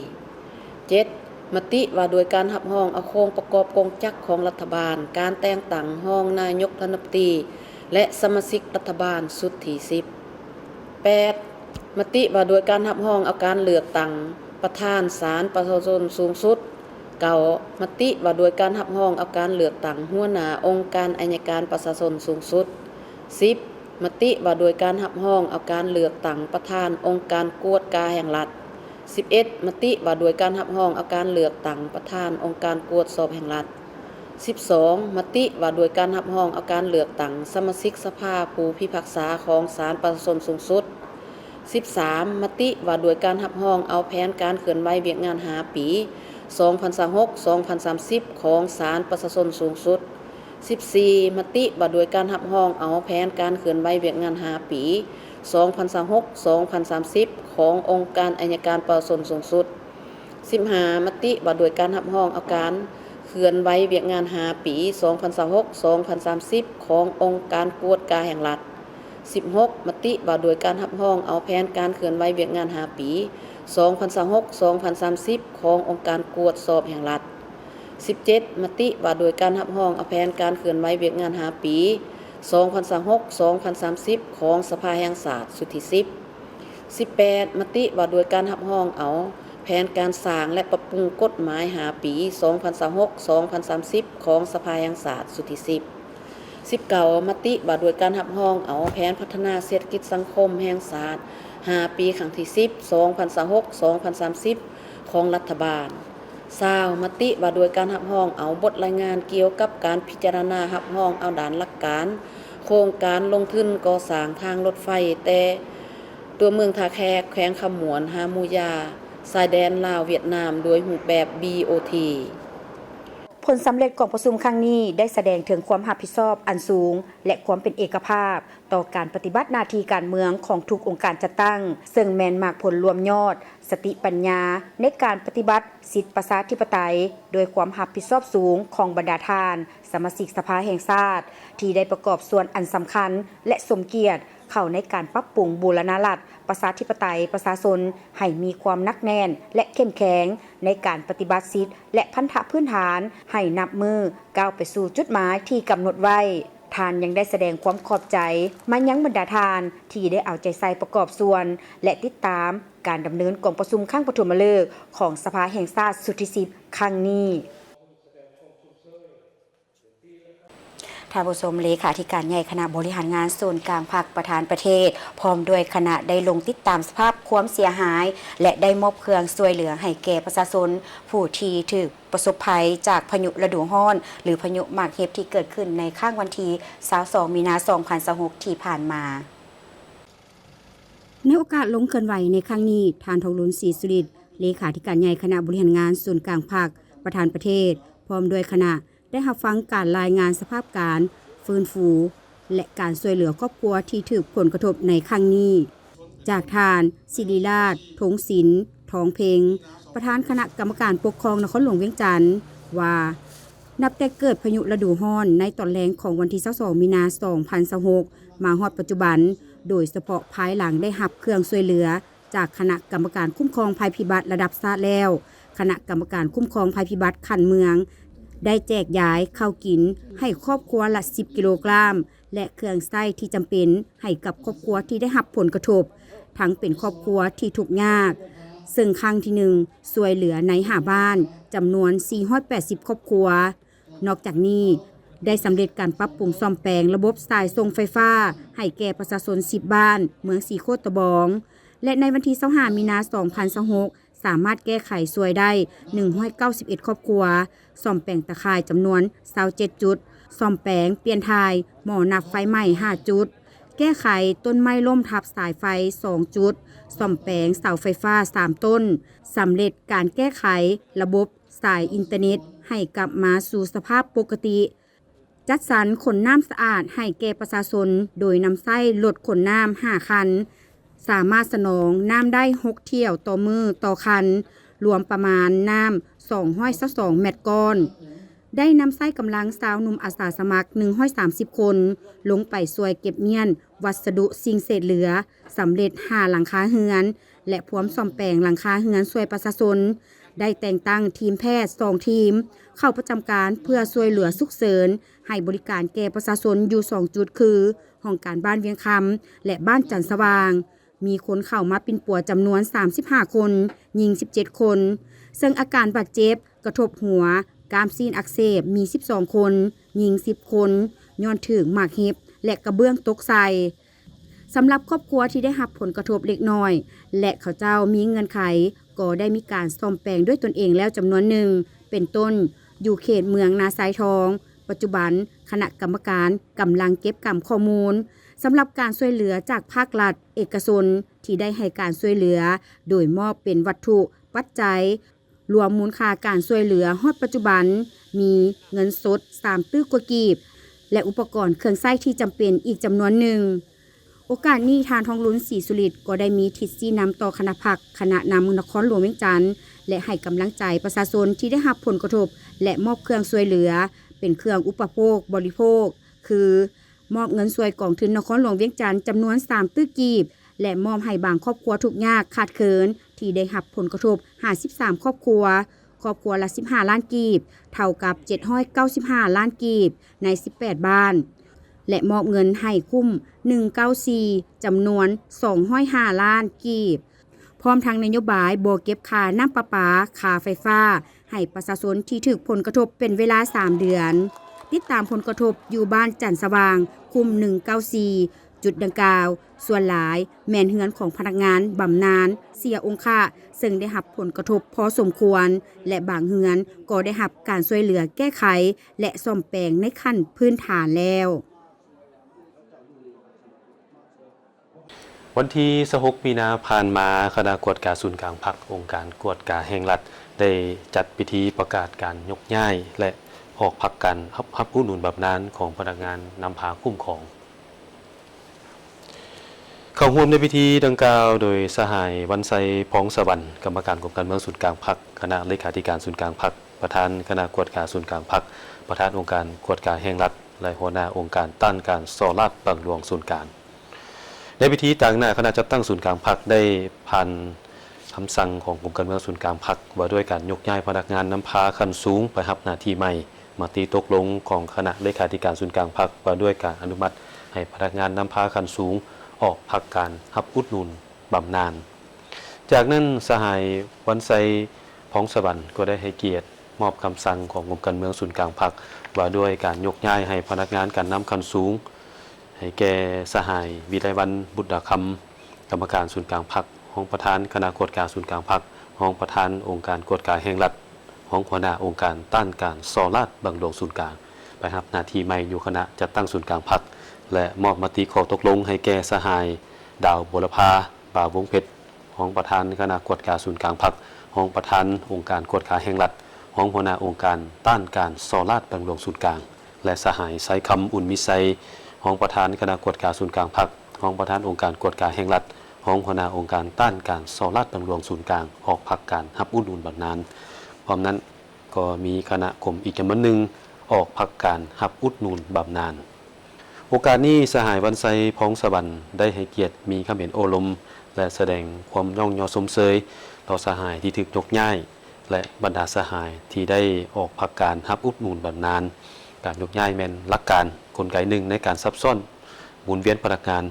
ເຈັດ, ມະຕິວ່າດ້ວຍການຮັບຮອງເອົາໂຄງປະກອບກົງຈັກຂອງລັດຖະບານ, ການແຕ່ງຕັ້ງຮອງນາຍົກລັດຖະມົນຕີ ແລະ ສະມາຊິກລັດຖະບານຊຸດທີສິບ. ແປດ, ມະຕິວ່າດ້ວຍການຮັບຮອງເອົາການເລືອກຕັ້ງປະທານສານປະຊາຊົນສູງສຸດ. ເກົ້າ, ມະຕິວ່າດ້ວຍການຮັບຮອງເອົາການເລືອກຕັ້ງຫົວໜ້າອົງການໄອຍະການປະຊາຊົນສູງສຸດ. ສິບ, ມະຕິວ່າດ້ວຍການຮັບຮອງເອົາການເລືອກຕັ້ງປະທານອົງການກວດກາແຫ່ງລັດ. ສິບເອັດ, ມະຕິວ່າດ້ວຍການຮັບຮອງເອົາການເລືອກຕັ້ງປະທານອົງການກວດສອບແຫ່ງລັດ. ສິບສອງ, ມະຕິວ່າດ້ວຍການຮັບຮອງເອົາການເລືອກຕັ້ງສະມາຊິກສະພາຜູ້ພິພາກສາຂອງສານປະຊາຊົນສູງສຸດ. ສິບສາມ, ມະຕິວ່າດ້ວຍການຮັບຮອງເອົາແຜນການເຄື່ອນໄຫວວຽກງານຫ້າປີ ສອງພັນຊາວຫົກ ສອງພັນສາມສິບ ຂອງສານປະຊາຊົນສູງສຸດ. ສິບສີ່, ມະຕິວ່າດ້ວຍການຮັບຮອງເອົາແຜນການເຄື່ອນໄຫວວຽກງານຫ້າປີ ສອງພັນຊາວຫົກ ສອງພັນສາມສິບ ຂອງອົງການໄອຍະການປະຊາຊົນສູງສຸດ. ສິບຫ້າ, ມະຕິວ່າດ້ວຍການຮັບຮອງເອົາການເຄື່ອນໄຫວວຽກງານຫ້າປີ ສອງພັນຊາວຫົກ ສອງພັນສາມສິບ ຂອງອົງການກວດກາແຫ່ງລັດ. ສິບຫົກ, ມະຕິວ່າດ້ວຍການຮັບຮອງເອົາແຜນການເຄື່ອນໄຫວວຽກງານຫ້າປີ ສອງພັນຊາວຫົກ ສອງພັນສາມສິບ ຂອງອົງການກວດສອບແຫ່ງລັດ. ສິບເຈັດ, ມະຕິວ່າດ້ວຍການຮັບຮອງເອົາແຜນການເຄື່ອນໄຫວວຽກງານຫ້າປີ ສອງພັນຊາວຫົກ ສອງພັນສາມສິບ ຂອງສະພາແຫ່ງຊາດຊຸດທີສິບ. ສິບແປດ, ມະຕິວ່າດ້ວຍການຮັບຮອງເອົາແຜນການສ້າງ ແລະ ປັບປຸງກົດໝາຍຫ້າປີ ສອງພັນຊາວຫົກ ສອງພັນສາມສິບ ຂອງສະພາແຫ່ງຊາດຊຸດທີສິບ. ສິບເກົ້າ, ມະຕິວ່າດ້ວຍການຮັບຮອງເອົາແຜນພັດທະນາເສດຖະກິດສັງຄົມແຫ່ງຊາດຫ້າປີ ຄັ້ງທີສິບ ສອງພັນຊາວຫົກ ສອງພັນສາມສິບ ຂອງລັດຖະບານ. ຊາວ, ມະຕິວ່າດ້ວຍການຮັບຮອງເອົາບົດລາຍງານກ່ຽວກັບການພິຈາລະນາຮັບຮອງເອົາດ້ານຫຼັກການໂຄງການລົງທຶນກໍ່ສ້າງທາງລົດໄຟແຕ່ຕົວເມືອງທ່າແຂກ ແຂວງຄຳມ່ວນ ຫາໝູຢາ ຊາຍແດນລາວ-ຫວຽດນາມ ດ້ວຍຮູບແບບ ບີ ໂອ ທີ. ຜົນສຳເລັດກອງປະຊຸມຄັ້ງນີ້ໄດ້ສະແດງເຖິງຄວາມຮັບຜິດຊອບອັນສູງ ແລະ ຄວາມເປັນເອກະພາບຕໍ່ການປະຕິບັດໜ້າທີ່ການເມືອງຂອງທຸກອົງການຈັດຕັ້ງ, ເຊິ່ງແມ່ນໝາກຜົນລວມຍອດສະຕິປັນຍາໃນການປະຕິບັດສິດປະຊາທິປະໄຕດ້ວຍຄວາມຮັບຜິດຊອບສູງຂອງບັນດາທ່ານສະມາຊິກສະພາແຫ່ງຊາດ ທີ່ໄດ້ປະກອບສ່ວນອັນສຳຄັນ ແລະ ສົມກຽດເຂົ້າໃນການປັບປຸງບູລະນະລັດ ປະຊາທິປະໄຕປະຊາຊົນໃຫ້ມີຄວາມໜັກແໜ້ນ ແລະ ເຂັ້ມແຂງໃນການປະຕິບັດສິດ ແລະ ພັນທະພື້ນຖານ ໃຫ້ນັບມື້ກ້າວໄປສູ່ຈຸດໝາຍທີ່ກຳນົດໄວ້. ທ່ານຍັງໄດ້ສະແດງຄວາມຂອບໃຈມາຍັງບັນດາທ່ານທີ່ໄດ້ເອົາໃຈໃສ່ປະກອບສ່ວນ ແລະ ຕິດຕາມການດຳເນີນກອງປະຊຸມຄັ້ງປະຖົມມະເລີກຂອງສະພາແຫ່ງຊາດຊຸດທີສິບຄັ້ງນີ້. ທ່ານຜູ້ຊົມ, ເລຂາທິການໃຫຍ່ຄະນະບໍລິຫານງານສູນກາງພັກ ປະທານປະເທດ ພ້ອມດ້ວຍຄະນະໄດ້ລົງຕິດຕາມສະພາບຄວາມເສຍຫາຍ ແລະ ໄດ້ມອບເຄື່ອງຊ່ວຍເຫຼືອໃຫ້ແກ່ປະຊາຊົນຜູ້ທີ່ຖືກປະສົບໄພຈາກພາຍຸລະດູຮ້ອນ ຫຼື ພາຍຸໝາກເຫັບ ທີ່ເກີດຂຶ້ນໃນຄ້າງວັນທີຊາວສອງ ມີນາ ສອງພັນຊາວຫົກ ທີ່ຜ່ານມາ. ໃນໂອກາດລົງເຄື່ອນໄຫວໃນຄັ້ງນີ້, ທ່ານ ທອງລຸນ ສີສຸລິດ ເລຂາທິການໃຫຍ່ຄະນະບໍລິຫານງານສູນກາງພັກ ປະທານປະເທດ ພ້ອມດ້ວຍຄະນະ ໄດ້ຮັບຟັງການລາຍງານສະພາບການຟື້ນຟູ ແລະ ການຊ່ວຍເຫຼືອຄອບຄົວທີ່ຖືກຜົນກະທົບໃນຄັ້ງນີ້ ຈາກທ່ານ ສິລິລາດ ທົງສິນ ທອງເພັງ ປະທານຄະນະກຳມະການປົກຄອງນະຄອນຫຼວງວຽງຈັນ ວ່າ ນັບແຕ່ເກີດພາຍຸລະດູຮ້ອນໃນຕອນແລງຂອງວັນທີຊາວສອງ ມີນາ ສອງພັນຊາວຫົກ ມາຮອດປັດຈຸບັນ, ໂດຍສະເພາະພາຍຫຼັງໄດ້ຮັບເຄື່ອງຊ່ວຍເຫຼືອຈາກຄະນະກຳມະການຄຸ້ມຄອງໄພພິບັດລະດັບຊາດແລ້ວ, ຄະນະກຳມະການຄຸ້ມຄອງໄພພິບັດຂັ້ນເມືອງ ໄດ້ແຈກຢາຍເຂົ້າກິນໃຫ້ຄອບຄົວລະສິບກິໂລກຣາມ ແລະ ເຄື່ອງໃຊ້ທີ່ຈຳເປັນໃຫ້ກັບຄອບຄົວທີ່ໄດ້ຮັບຜົນກະທົບ, ທັງເປັນຄອບຄົວທີ່ທຸກຍາກ, ເຊິ່ງຄັ້ງທີໜຶ່ງ ຊ່ວຍເຫຼືອໃນຫ້າບ້ານ ຈຳນວນສີ່ຮ້ອຍແປດສິບຄອບຄົວ. ນອກຈາກນີ້ ໄດ້ສຳເລັດການປັບປຸງສ້ອມແປງລະບົບສາຍສົ່ງໄຟຟ້າໃຫ້ແກ່ປະຊາຊົນສິບບ້ານ ເມືອງສີໂຄດຕະບອງ ແລະ ໃນວັນທີຊາວຫ້າ ມີນາ ສອງພັນຊາວຫົກ ສາມາດແກ້ໄຂຊ່ວຍໄດ້ໜຶ່ງຮ້ອຍເກົ້າສິບເອັດຄອບຄົວ, ສ້ອມແປງຕາຂ່າຍຈຳນວນຊາວເຈັດຈຸດ, ສ້ອມແປງປ່ຽນຖ່າຍ ໝໍ້ນັບໄຟໃໝ່ຫ້າຈຸດ, ແກ້ໄຂຕົ້ນໄມ້ລົ້ມທັບສາຍໄຟສອງຈຸດ, ສ້ອມແປງເສົາໄຟຟ້າສາມຕົ້ນ, ສຳເລັດການແກ້ໄຂລະບົບສາຍອິນເຕີເນັດໃຫ້ກັບມາສູ່ສະພາບປົກກະຕິ. ຈັດສັນຂົນນ້ຳສະອາດໃຫ້ແກ່ປະຊາຊົນ ໂດຍນຳໃຊ້ລົດຂົນນ້ຳຫ້າຄັນ, ສາມາດສະໜອງນ້ຳໄດ້ຫົກຖ້ຽວຕໍ່ມື້ຕໍ່ຄັນ, ລວມປະມານນ້ຳສອງຮ້ອຍຊາວສອງແມັດກ້ອນ. ໄດ້ນຳໃຊ້ກຳລັງຊາວໜຸ່ມອາສາສະໝັກໜຶ່ງຮ້ອຍສາມສິບຄົນ ລົງໄປຊ່ວຍເກັບມ້ຽນວັດສະດຸສິ່ງເສດເຫຼືອ, ສຳເລັດຫ້າຫຼັງຄາເຮືອນ ແລະ ພວມສ້ອມແປງຫຼັງຄາເຮືອນຊ່ວຍປະຊາຊົນ. ໄດ້ແຕ່ງຕັ້ງທີມແພດສອງທີມເຂົ້າປະຈຳການເພື່ອຊ່ວຍເຫຼືອສຸກເສີນ ໃຫ້ບໍລິການແກ່ປະຊາຊົນຢູ່ສອງຈຸດ ຄື ຫ້ອງການບ້ານວຽງຄຳ ແລະ ບ້ານຈັນສະຫວ່າງ. ມີຄົນເຂົ້າມາປິ່ນປົວຈຳນວນສາມສິບຫ້າຄົນ, ຍິງສິບເຈັດຄົນ, ເຊິ່ງອາການບາດເຈັບກະທົບຫົວ, ກ້າມຊີ້ນອັກເສບມີສິບສອງຄົນ, ຍິງສິບຄົນ, ຍ້ອນຖືກໝາກເຫັບ ແລະ ກະເບື້ອງຕົກໃສ່. ສຳລັບຄອບຄົວທີ່ໄດ້ຮັບຜົນກະທົບເລັກນ້ອຍ ແລະ ເຂົາເຈົ້າມີເງື່ອນໄຂ ກໍໄດ້ມີການສ້ອມແປງດ້ວຍຕົນເອງແລ້ວຈຳນວນໜຶ່ງ ເປັນຕົ້ນ ຢູ່ເຂດເມືອງນາຊາຍທອງ. ປັດຈຸບັນ ຄະນະກຳມະການກຳລັງເກັບກຳຂໍ້ມູນ ສຳລັບການຊ່ວຍເຫຼືອຈາກພາກລັດ, ເອກະຊົນ ທີ່ໄດ້ໃຫ້ການຊ່ວຍເຫຼືອ ໂດຍມອບເປັນວັດຖຸປັດໄຈ ລວມມູນຄ່າການຊ່ວຍເຫຼືອຮອດປັດຈຸບັນ ມີເງິນສົດສາມຕື້ກວ່າກີບ ແລະ ອຸປະກອນເຄື່ອງໃຊ້ທີ່ຈຳເປັນອີກຈຳນວນໜຶ່ງ. ໂອກາດນີ້ ທ່ານ ທອງລຸນ ສີສຸລິດ ກໍໄດ້ມີທິດຊີ້ນຳຕໍ່ຄະນະພັກ, ຄະນະນຳນະຄອນຫຼວງວຽງຈັນ ແລະ ໃຫ້ກຳລັງໃຈປະຊາຊົນທີ່ໄດ້ຮັບຜົນກະທົບ ແລະ ມອບເຄື່ອງຊ່ວຍເຫຼືອ ເປັນເຄື່ອງອຸປະໂພກບໍລິໂພກ ຄື ມອບເງິນຊ່ວຍກອງທຶນນະຄອນຫຼວງວຽງຈັນຈຳນວນສາມຕື້ກີບ ແລະ ມອບໃຫ້ບາງຄອບຄົວທຸກຍາກຂາດເຂີນທີ່ໄດ້ຮັບຜົນກະທົບຫ້າສິບສາມຄອບຄົວ, ຄອບຄົວລະສິບຫ້າລ້ານກີບ, ເທົ່າກັບເຈັດຮ້ອຍເກົ້າສິບຫ້າລ້ານກີບ ໃນສິບແປດບ້ານ ແລະ ມອບເງິນໃຫ້ຄຸ້ມໜຶ່ງເກົ້າສີ່ ຈຳນວນສອງຮ້ອຍຫ້າລ້ານກີບ. ພ້ອມທັງນະໂຍບາຍບໍ່ເກັບຄ່ານ້ຳປະປາ, ຄ່າໄຟຟ້າ ໃຫ້ປະຊາຊົນທີ່ຖືກຜົນກະທົບເປັນເວລາສາມເດືອນ. ຕິດຕາມຜົນກະທົບຢູ່ບ້ານຈັນສະຫວ່າງ, ຄຸ້ມໜຶ່ງເກົ້າສີ່ ຈຸດດັ່ງກ່າວ ສ່ວນຫຼາຍແມ່ນເຮືອນຂອງພະນັກງານບຳນານເສຍອົງຄະ, ເຊິ່ງໄດ້ຮັບຜົນກະທົບພໍສົມຄວນ ແລະ ບາງເຮືອນກໍໄດ້ຮັບການຊ່ວຍເຫຼືອແກ້ໄຂ ແລະ ສ້ອມແປງໃນຂັ້ນພື້ນຖານແລ້ວ. ວັນທີຊາວຫົກ ມີນາຜ່ານມາ, ຄະນະກວດກາສູນກາງພັກ ອົງການກວດກາແຫ່ງລັດ ໄດ້ຈັດພິທີປະກາດການຍົກຍ້າຍ ແລະ ອອກພັກການຮັບ, ຮັບອຸດໜູນບຳນານຂອງພະນັກງານນຳພາຄຸ້ມຄອງ. ເຂົ້າຮ່ວມໃນພິທີດັ່ງກ່າວໂດຍສະຫາຍ ວັນໄຊ ພອງສະຫວັນ, ກຳມະການກົມການເມືອງສູນກາງພັກ, ຄະນະເລຂາທິການສູນກາງພັກ, ປະທານຄະນະກວດກາສູນກາງພັກ, ປະທານອົງການກວດກາແຫ່ງລັດ ແລະ ຫົວໜ້າອົງການຕ້ານການສໍ້ລາດບັງຫຼວງສູນກາງ. ໃນພິທີ, ຕາງໜ້າຄະນະຈັດຕັ້ງສູນກາງພັກໄດ້ຜ່ານຄຳສັ່ງຂອງກົມການເມືອງສູນກາງພັກ ວ່າດ້ວຍການຍົກຍ້າຍພະນັກງານນຳພາຂັ້ນສູງໄປຮັບໜ້າທີ່ໃໝ່, ມະຕິຕົກລົງຂອງຄະນະເລຂາທິການສູນກາງພັກ ວ່າດ້ວຍການອະນຸມັດໃຫ້ພະນັກງານນຳພາຂັ້ນສູງອອກພັກການຮັບອຸດໜູນ ບຳນານ. ຈາກນັ້ນ ສະຫາຍ ວັນໄຊ ພອງສະຫວັນ ກໍໄດ້ໃຫ້ກຽດມອບຄຳສັ່ງຂອງກົມການເມືອງສູນກາງພັກ ວ່າດ້ວຍການຍົກຍ້າຍໃຫ້ພະນັກງານການນຳຂັ້ນສູງ ໃຫ້ແກ່ສະຫາຍ ວິໄລວັນ ບຸດດາຄຳ, ກຳມະການສູນກາງພັກ, ຮອງປະທານຄະນະກວດກາສູນກາງພັກ, ຮອງປະທານອົງການກວດກາແຫ່ງລັດ, ຮອງຫົວໜ້າອົງການຕ້ານການສໍ້ລາດບັງຫຼວງສູນກາງ ໄປຮັບໜ້າທີ່ໃໝ່ຢູ່ຄະນະຈັດຕັ້ງສູນກາງພັກ ແລະ ມອບມະຕິຂໍ້ຕົກລົງໃຫ້ແກ່ສະຫາຍ ດາວ ບົວລະພາ ບາວວົງເພັດ, ຮອງປະທານຄະນະກວດກາສູນກາງພັກ, ຮອງປະທານອົງການກວດກາແຫ່ງລັດ, ຮອງຫົວໜ້າອົງການຕ້ານການສໍ້ລາດບັງຫຼວງສູນກາງ ແລະ ສະຫາຍ ໄຊຄຳ ອຸ່ນມີໄຊ, ຮອງປະທານຄະນະກວດກາສູນກາງພັກ, ຮອງປະທານອົງການກວດກາແຫ່ງລັດ, ຮອງຫົວໜ້າອົງການຕ້ານການສໍ້ລາດບັງຫຼວງສູນກາງ ອອກພັກການຮັບອຸດໜູນບຳນານ. ພ້ອມນັ້ນ ກໍມີຄະນະກົມອີກຈຳນວນໜຶ່ງ ອອກພັກການຮັບອຸດໜູນບຳນານ. ໂອກາດນີ້ ສະຫາຍ ວັນໄຊ ພອງສະຫວັນ ໄດ້ໃຫ້ກຽດມີຄຳເຫັນໂອ້ລົມ ແລະ ສະແດງຄວາມຍ້ອງຍໍຊົມເຊີຍຕໍ່ສະຫາຍທີ່ຖືກຍົກຍ້າຍ ແລະ ບັນດາສະຫາຍທີ່ໄດ້ອອກພັກການຮັບອຸດໜູນບຳນານ. ການຍົກຍ້າຍແມ່ນຫຼັກການກົນໄກໜຶ່ງໃນການສັບຊ້ອນໝູນວຽນພະນັກງານ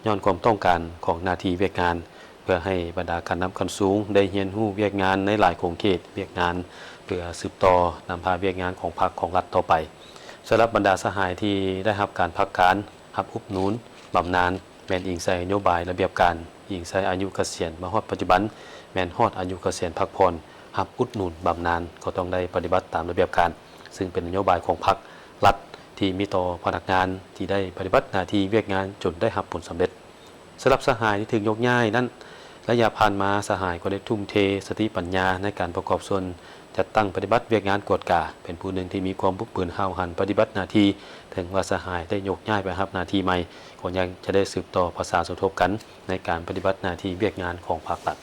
ຍ້ອນຄວາມຕ້ອງການຂອງໜ້າທີ່ວຽກງານ ເພື່ອໃຫ້ບັນດາການນຳຂັ້ນສູງໄດ້ຮຽນຮູ້ວຽກງານໃນຫຼາຍຂົງເຂດວຽກງານ ເພື່ອສືບຕໍ່ນຳພາວຽກງານຂອງພັກຂອງລັດຕໍ່ໄປ. ສຳລັບບັນດາສະຫາຍທີ່ໄດ້ຮັບການພັກການຮັບອຸດໜູນບຳນານ ແມ່ນອີງໃສ່ນະໂຍບາຍລະບຽບການ, ອີງໃສ່ອາຍຸກະສຽນມາຮອດປັດຈຸບັນ ແມ່ນຮອດອາຍຸກະສຽນພັກຜ່ອນ ຮັບອຸດໜູນບຳນານ ກໍຕ້ອງໄດ້ປະຕິບັດຕາມລະບຽບການ ຊຶ່ງເປັນນະໂຍບາຍຂອງພັກລັດທີ່ມີຕໍ່ພະນັກງານທີ່ໄດ້ປະຕິບັດໜ້າທີ່ວຽກງານຈົນໄດ້ຮັບຜົນສຳເລັດ. ສຳລັບສະຫາຍທີ່ຖືກຍົກຍ້າຍນັ້ນ, ໄລຍະຜ່ານມາສະຫາຍກໍໄດ້ທຸ່ມເທສະຕິປັນຍາໃນການປະກອບສ່ວນຈັດຕັ້ງປະຕິບັດວຽກງານກວດກາ, ເປັນຜູ້ໜຶ່ງທີ່ມີຄວາມບຶກບືນຫ້າວຫັນປະຕິບັດໜ້າທີ່. ເຖິງວ່າສະຫາຍໄດ້ຍົກຍ້າຍໄປຮັບໜ້າທີ່ໃໝ່, ກໍຍັງຈະໄດ້ສືບຕໍ່ປະສານສົມທົບກັນໃນການປະຕິບັດໜ້າທີ່ວຽກງານຂອງພັກລັດ.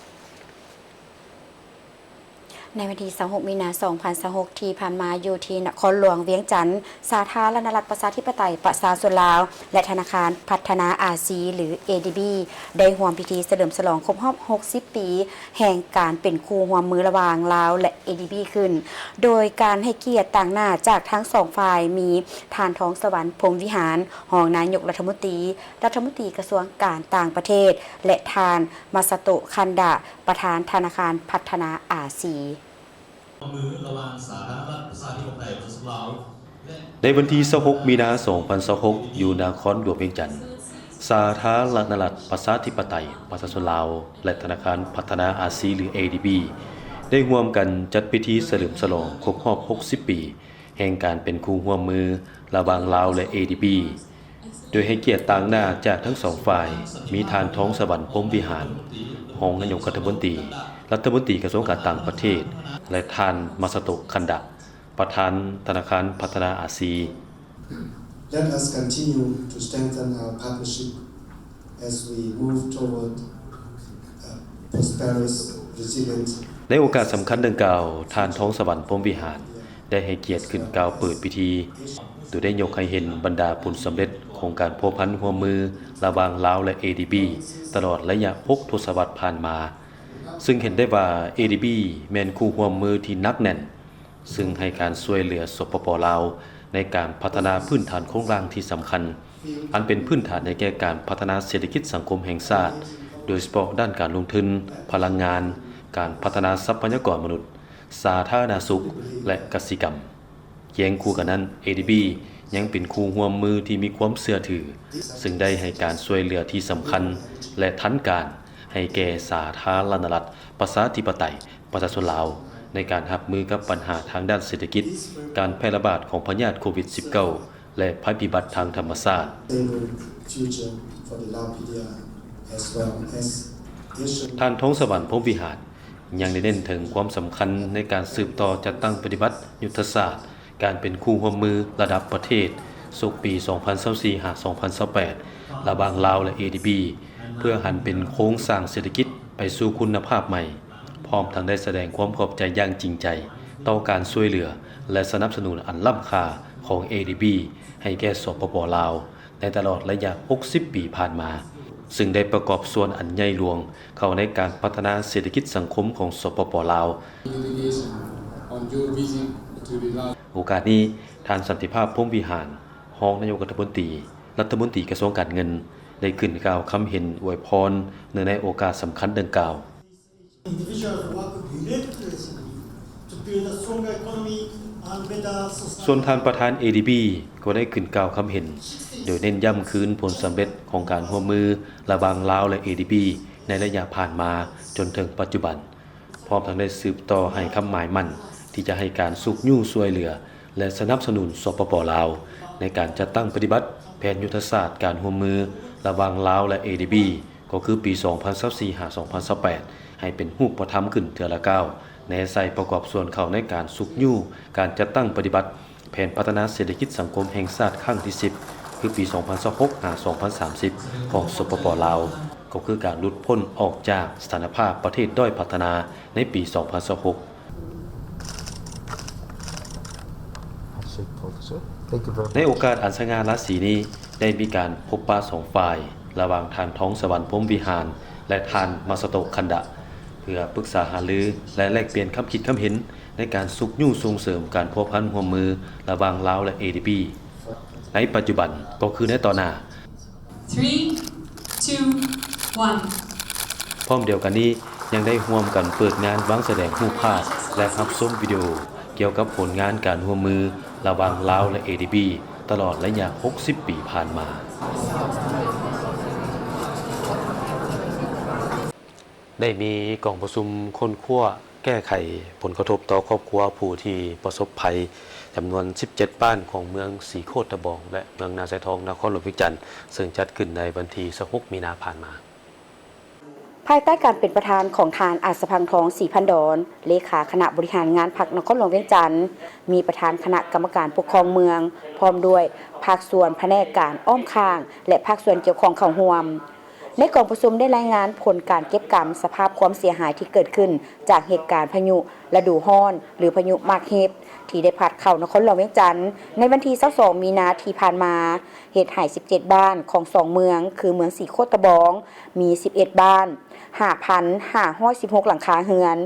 ໃນວັນທີຊາວຫົກ ມີນາ ສອງພັນຊາວຫົກ ທີ່ຜ່ານມາ, ຢູ່ທີ່ນະຄອນຫຼວງວຽງຈັນ, ສາທາລະນະລັດ ປະຊາທິປະໄຕ ປະຊາຊົນລາວ ແລະ ທະນາຄານພັດທະນາອາຊີ ຫຼື ເອດີບີ ໄດ້ຮ່ວມພິທີສະເຫຼີມສະຫຼອງຄົບຮອບ ຫົກສິບ ປີ ແຫ່ງການເປັນຄູ່ຮ່ວມມືລະຫວ່າງລາວ ແລະ ເອດີບີ ຂຶ້ນ, ໂດຍການໃຫ້ກຽດຕາງໜ້າຈາກທັງສອງຝ່າຍ ມີທ່ານ ທອງສະຫວັນ ພົມວິຫານ ຮອງນາຍົກລັດຖະມົນຕີ, ລັດຖະມົນຕີກະຊວງການຕ່າງປະເທດ ແລະ ທ່ານ ມາຊາໂຕະ ຄັນດະ ປະທານທະນາຄານພັດທະນາອາຊີ. ໃນວັນທີຊາວຫົກ ມີນາ ສອງພັນຊາວຫົກ ຢູ່ນະຄອນຫຼວງວຽງຈັນ, ສາທາລະນະລັດ ປະຊາທິປະໄຕ ປະຊາຊົນລາວ ແລະ ທະນາຄານພັດທະນາອາຊີ ຫຼື ເອດີບີ ໄດ້ຮ່ວມກັນຈັດພິທີສະເຫຼີມສະຫຼອງຄົບຮອບ ຫົກສິບ ປີ ແຫ່ງການເປັນຄູ່ຮ່ວມມືລະຫວ່າງລາວ ແລະ ເອດີບີ ໂດຍໃຫ້ກຽດຕາງໜ້າຈາກທັງສອງຝ່າຍ ມີທ່ານ ທອງສະຫວັນ ພົມວິຫານ ຮອງນາຍົກລັດຖະມົນຕີ, ລັດຖະມົນຕີກະຊວງການຕ່າງປະເທດ ແລະ ທ່ານ ມາຊາໂຕະ ຄັນດະ ປະທານທະນາຄານພັດທະນາອາຊີ. Let us continue to strengthen our partnership as we move toward a prosperous, resilient ໃນໂອກາດສຳຄັນດັ່ງກ່າວ, ທ່ານ ທອງສະຫວັນ ພົມວິຫານ ໄດ້ໃຫ້ກຽດຂຶ້ນກ່າວເປີດພິທີ, ໂດຍໄດ້ຍົກໃຫ້ເຫັນບັນດາຜົນສຳເລັດຂອງການພົວພັນຮ່ວມມືລະຫວ່າງລາວ ແລະ ເອດີບີ ຕະຫຼອດໄລຍະຫົກທົດສະວັດຜ່ານມາ, ຊຶ່ງເຫັນໄດ້ວ່າ ເອດີບີ ແມ່ນຄູ່ຮ່ວມມືທີ່ໜັກແໜ້ນ, ຊຶ່ງໃຫ້ການຊ່ວຍເຫຼືອ ສປປ ລາວ ໃນການພັດທະນາພື້ນຖານໂຄງລ່າງທີ່ສຳຄັນ, ອັນເປັນພື້ນຖານໃຫ້ແກ່ການພັດທະນາເສດຖະກິດສັງຄົມແຫ່ງຊາດ, ໂດຍສະເພາະດ້ານການລົງທຶນ, ພະລັງງານ, ການພັດທະນາຊັບພະຍາກອນມະນຸດ, ສາທາລະນະສຸກ ແລະ ກະສິກຳ. ຄຽງຄູ່ກັນນັ້ນ, ເອດີບີ ຍັງເປັນຄູ່ຮ່ວມມືທີ່ມີຄວາມເຊື່ອຖື, ຊຶ່ງໄດ້ໃຫ້ການຊ່ວຍເຫຼືອທີ່ສຳຄັນ ແລະ ທັນການ ໃຫ້ແກ່ສາທາລະນະລັດ ປະຊາທິປະໄຕ ປະຊາຊົນລາວ ໃນການຮັບມືກັບບັນຫາທາງດ້ານເສດຖະກິດ, ການແຜ່ລະບາດຂອງພະຍາດໂຄວິດ ສິບເກົ້າ ແລະ ໄພພິບັດທາງທຳມະຊາດ. Stable future for the Lao P D R as well as Asian ທ່ານ ທອງສະຫວັນ ພົມວິຫານ ຍັງໄດ້ເນັ້ນເຖິງຄວາມສຳຄັນໃນການສືບຕໍ່ຈັດຕັ້ງປະຕິບັດຍຸດທະສາດການເປັນຄູ່ຮ່ວມມືລະດັບປະເທດ ສົກປີສອງພັນຊາວສີ່ ຫາ ສອງພັນຊາວແປດ ລະຫວ່າງລາວ ແລະ ເອດີບີ ເພື່ອຫັນເປັນໂຄງສ້າງເສດຖະກິດໄປສູ່ຄຸນນະພາບໃໝ່, ພ້ອມທັງໄດ້ສະແດງຄວາມຂອບໃຈຢ່າງຈິງໃຈຕໍ່ການຊ່ວຍເຫຼືອ ແລະ ສະໜັບສະໜູນອັນລ້ຳຄ່າຂອງ ເອດີບີ ໃຫ້ແກ່ ສປປ ລາວ ໃນຕະຫຼອດໄລຍະຫົກສິບປີຜ່ານມາ, ຊຶ່ງໄດ້ປະກອບສ່ວນອັນໃຫຍ່ຫຼວງເຂົ້າໃນການພັດທະນາເສດຖະກິດສັງຄົມຂອງ ສປປ ລາວ. ໂອກາດນີ້, ທ່ານ ສັນຕິພາບ ພົມວິຫານ ຮອງນາຍົກລັດຖະມົນຕີ, ລັດຖະມົນຕີກະຊວງການເງິນ ໄດ້ຂຶ້ນກ່າວຄຳເຫັນອວຍພອນເນື່ອງໃນໂອກາດສຳຄັນດັ່ງກ່າວ. Individual work relentlessly to build a stronger economy and better society. ສ່ວນທ່ານປະທານ ເອດີບີ ກໍໄດ້ຂຶ້ນກ່າວຄຳເຫັນ, ໂດຍເນັ້ນຢ້ຳຄືນຜົນສຳເລັດຂອງການຮ່ວມມືລະຫວ່າງລາວ ແລະ ເອດີບີ ໃນໄລຍະຜ່ານມາຈົນເຖິງປັດຈຸບັນ, ພ້ອມທັງໄດ້ສືບຕໍ່ໃຫ້ຄຳໝາຍໝັ້ນທີ່ຈະໃຫ້ການຊຸກຍູ້ຊ່ວຍເຫຼືອ ແລະ ສະໜັບສະໜູນ ສປປ ລາວ ໃນການຈັດຕັ້ງປະຕິບັດແຜນຍຸດທະສາດການຮ່ວມມືລະຫວ່າງລາວ ແລະ ເອດີບີ ກໍຄືປີສອງພັນຊາວສີ່ ຫາ ສອງພັນຊາວແປດ ໃຫ້ເປັນຮູບປະທຳຂຶ້ນເທື່ອລະກ້າວ, ແນໃສ່ປະກອບສ່ວນເຂົ້າໃນການຊຸກຍູ້ການຈັດຕັ້ງປະຕິບັດແຜນພັດທະນາເສດຖະກິດສັງຄົມແຫ່ງຊາດຄັ້ງທີສິບ ຄືປີສອງພັນຊາວຫົກ ຫາ ສອງພັນສາມສິບ ຂອງ ສປປ ລາວ, ກໍຄືການຫຼຸດພົ້ນອອກຈາກສະຖານະພາບປະເທດດ້ອຍພັດທະນາໃນປີສອງພັນຊາວຫົກ. Thank you very much. ໃນໂອກາດອັນສະຫງ່າລາສີນີ້ ໄດ້ມີການພົບປະສອງຝ່າຍ ລະຫວ່າງທ່ານ ທອງສະຫວັນ ພົມວິຫານ ແລະ ທ່ານ ມາຊາໂຕະ ຄັນດະ ເພື່ອປຶກສາຫາລື ແລະ ແລກປ່ຽນຄຳຄິດຄຳເຫັນ ໃນການຊຸກຍູ້ສົ່ງເສີມການພົວພັນຮ່ວມມືລະຫວ່າງລາວ ແລະ ເອດີບີ ໃນປັດຈຸບັນ ກໍຄືໃນຕໍ່ໜ້າ. Three, two, one. ພ້ອມດຽວກັນນີ້ ຍັງໄດ້ຮ່ວມກັນເປີດງານວາງສະແດງຮູບພາບ ແລະ ຮັບຊົມວິດີໂອກ່ຽວກັບຜົນງານການຮ່ວມມືລະຫວ່າງລາວ ແລະ ເອດີບີ ຕະຫຼອດໄລຍະຫົກສິບປີຜ່ານມາ. ໄດ້ມີກອງປະຊຸມຄົ້ນຄວ້າແກ້ໄຂຜົນກະທົບຕໍ່ຄອບຄົວຜູ້ທີ່ປະສົບໄພ ຈຳນວນສິບເຈັດບ້ານຂອງເມືອງສີໂຄດຕະບອງ ແລະ ເມືອງນາຊາຍທອງ ນະຄອນຫຼວງວຽງຈັນ ເຊິ່ງຈັດຂຶ້ນໃນວັນທີຊາວຫົກ ມີນາຜ່ານມາ. ພາຍໃຕ້ການເປັນປະທານຂອງທ່ານ ອາດສະພັງທອງ ສີພັນດອນ ເລຂາຄະນະບໍລິຫານງານພັກນະຄອນຫຼວງວຽງຈັນ, ມີປະທານຄະນະກຳມະການປົກຄອງເມືອງ ພ້ອມດ້ວຍພາກສ່ວນພະແນກການອ້ອມຂ້າງ ແລະ ພາກສ່ວນກ່ຽວຂ້ອງເຂົ້າຮ່ວມ. ໃນກອງປະຊຸມໄດ້ລາຍງານຜົນການເກັບກຳສະພາບຄວາມເສຍຫາຍທີ່ເກີດຂຶ້ນຈາກເຫດການພາຍຸລະດູຮ້ອນ ຫຼື ພາຍຸມາກເຮັດ ທີ່ໄດ້ພັດເຂົ້ານະຄອນຫຼວງວຽງຈັນໃນວັນທີຊາວສອງ ມີນາທີ່ຜ່ານມາ, ເຮັດໃຫ້ສິບເຈັດບ້ານຂອງສອງເມືອງ ຄືເມືອງສີໂຄດຕະບອງ ມີສິບເອັດບ້ານ, ຫ້າພັນຫ້າຮ້ອຍສິບຫົກຫຼັງຄາເຮືອນ,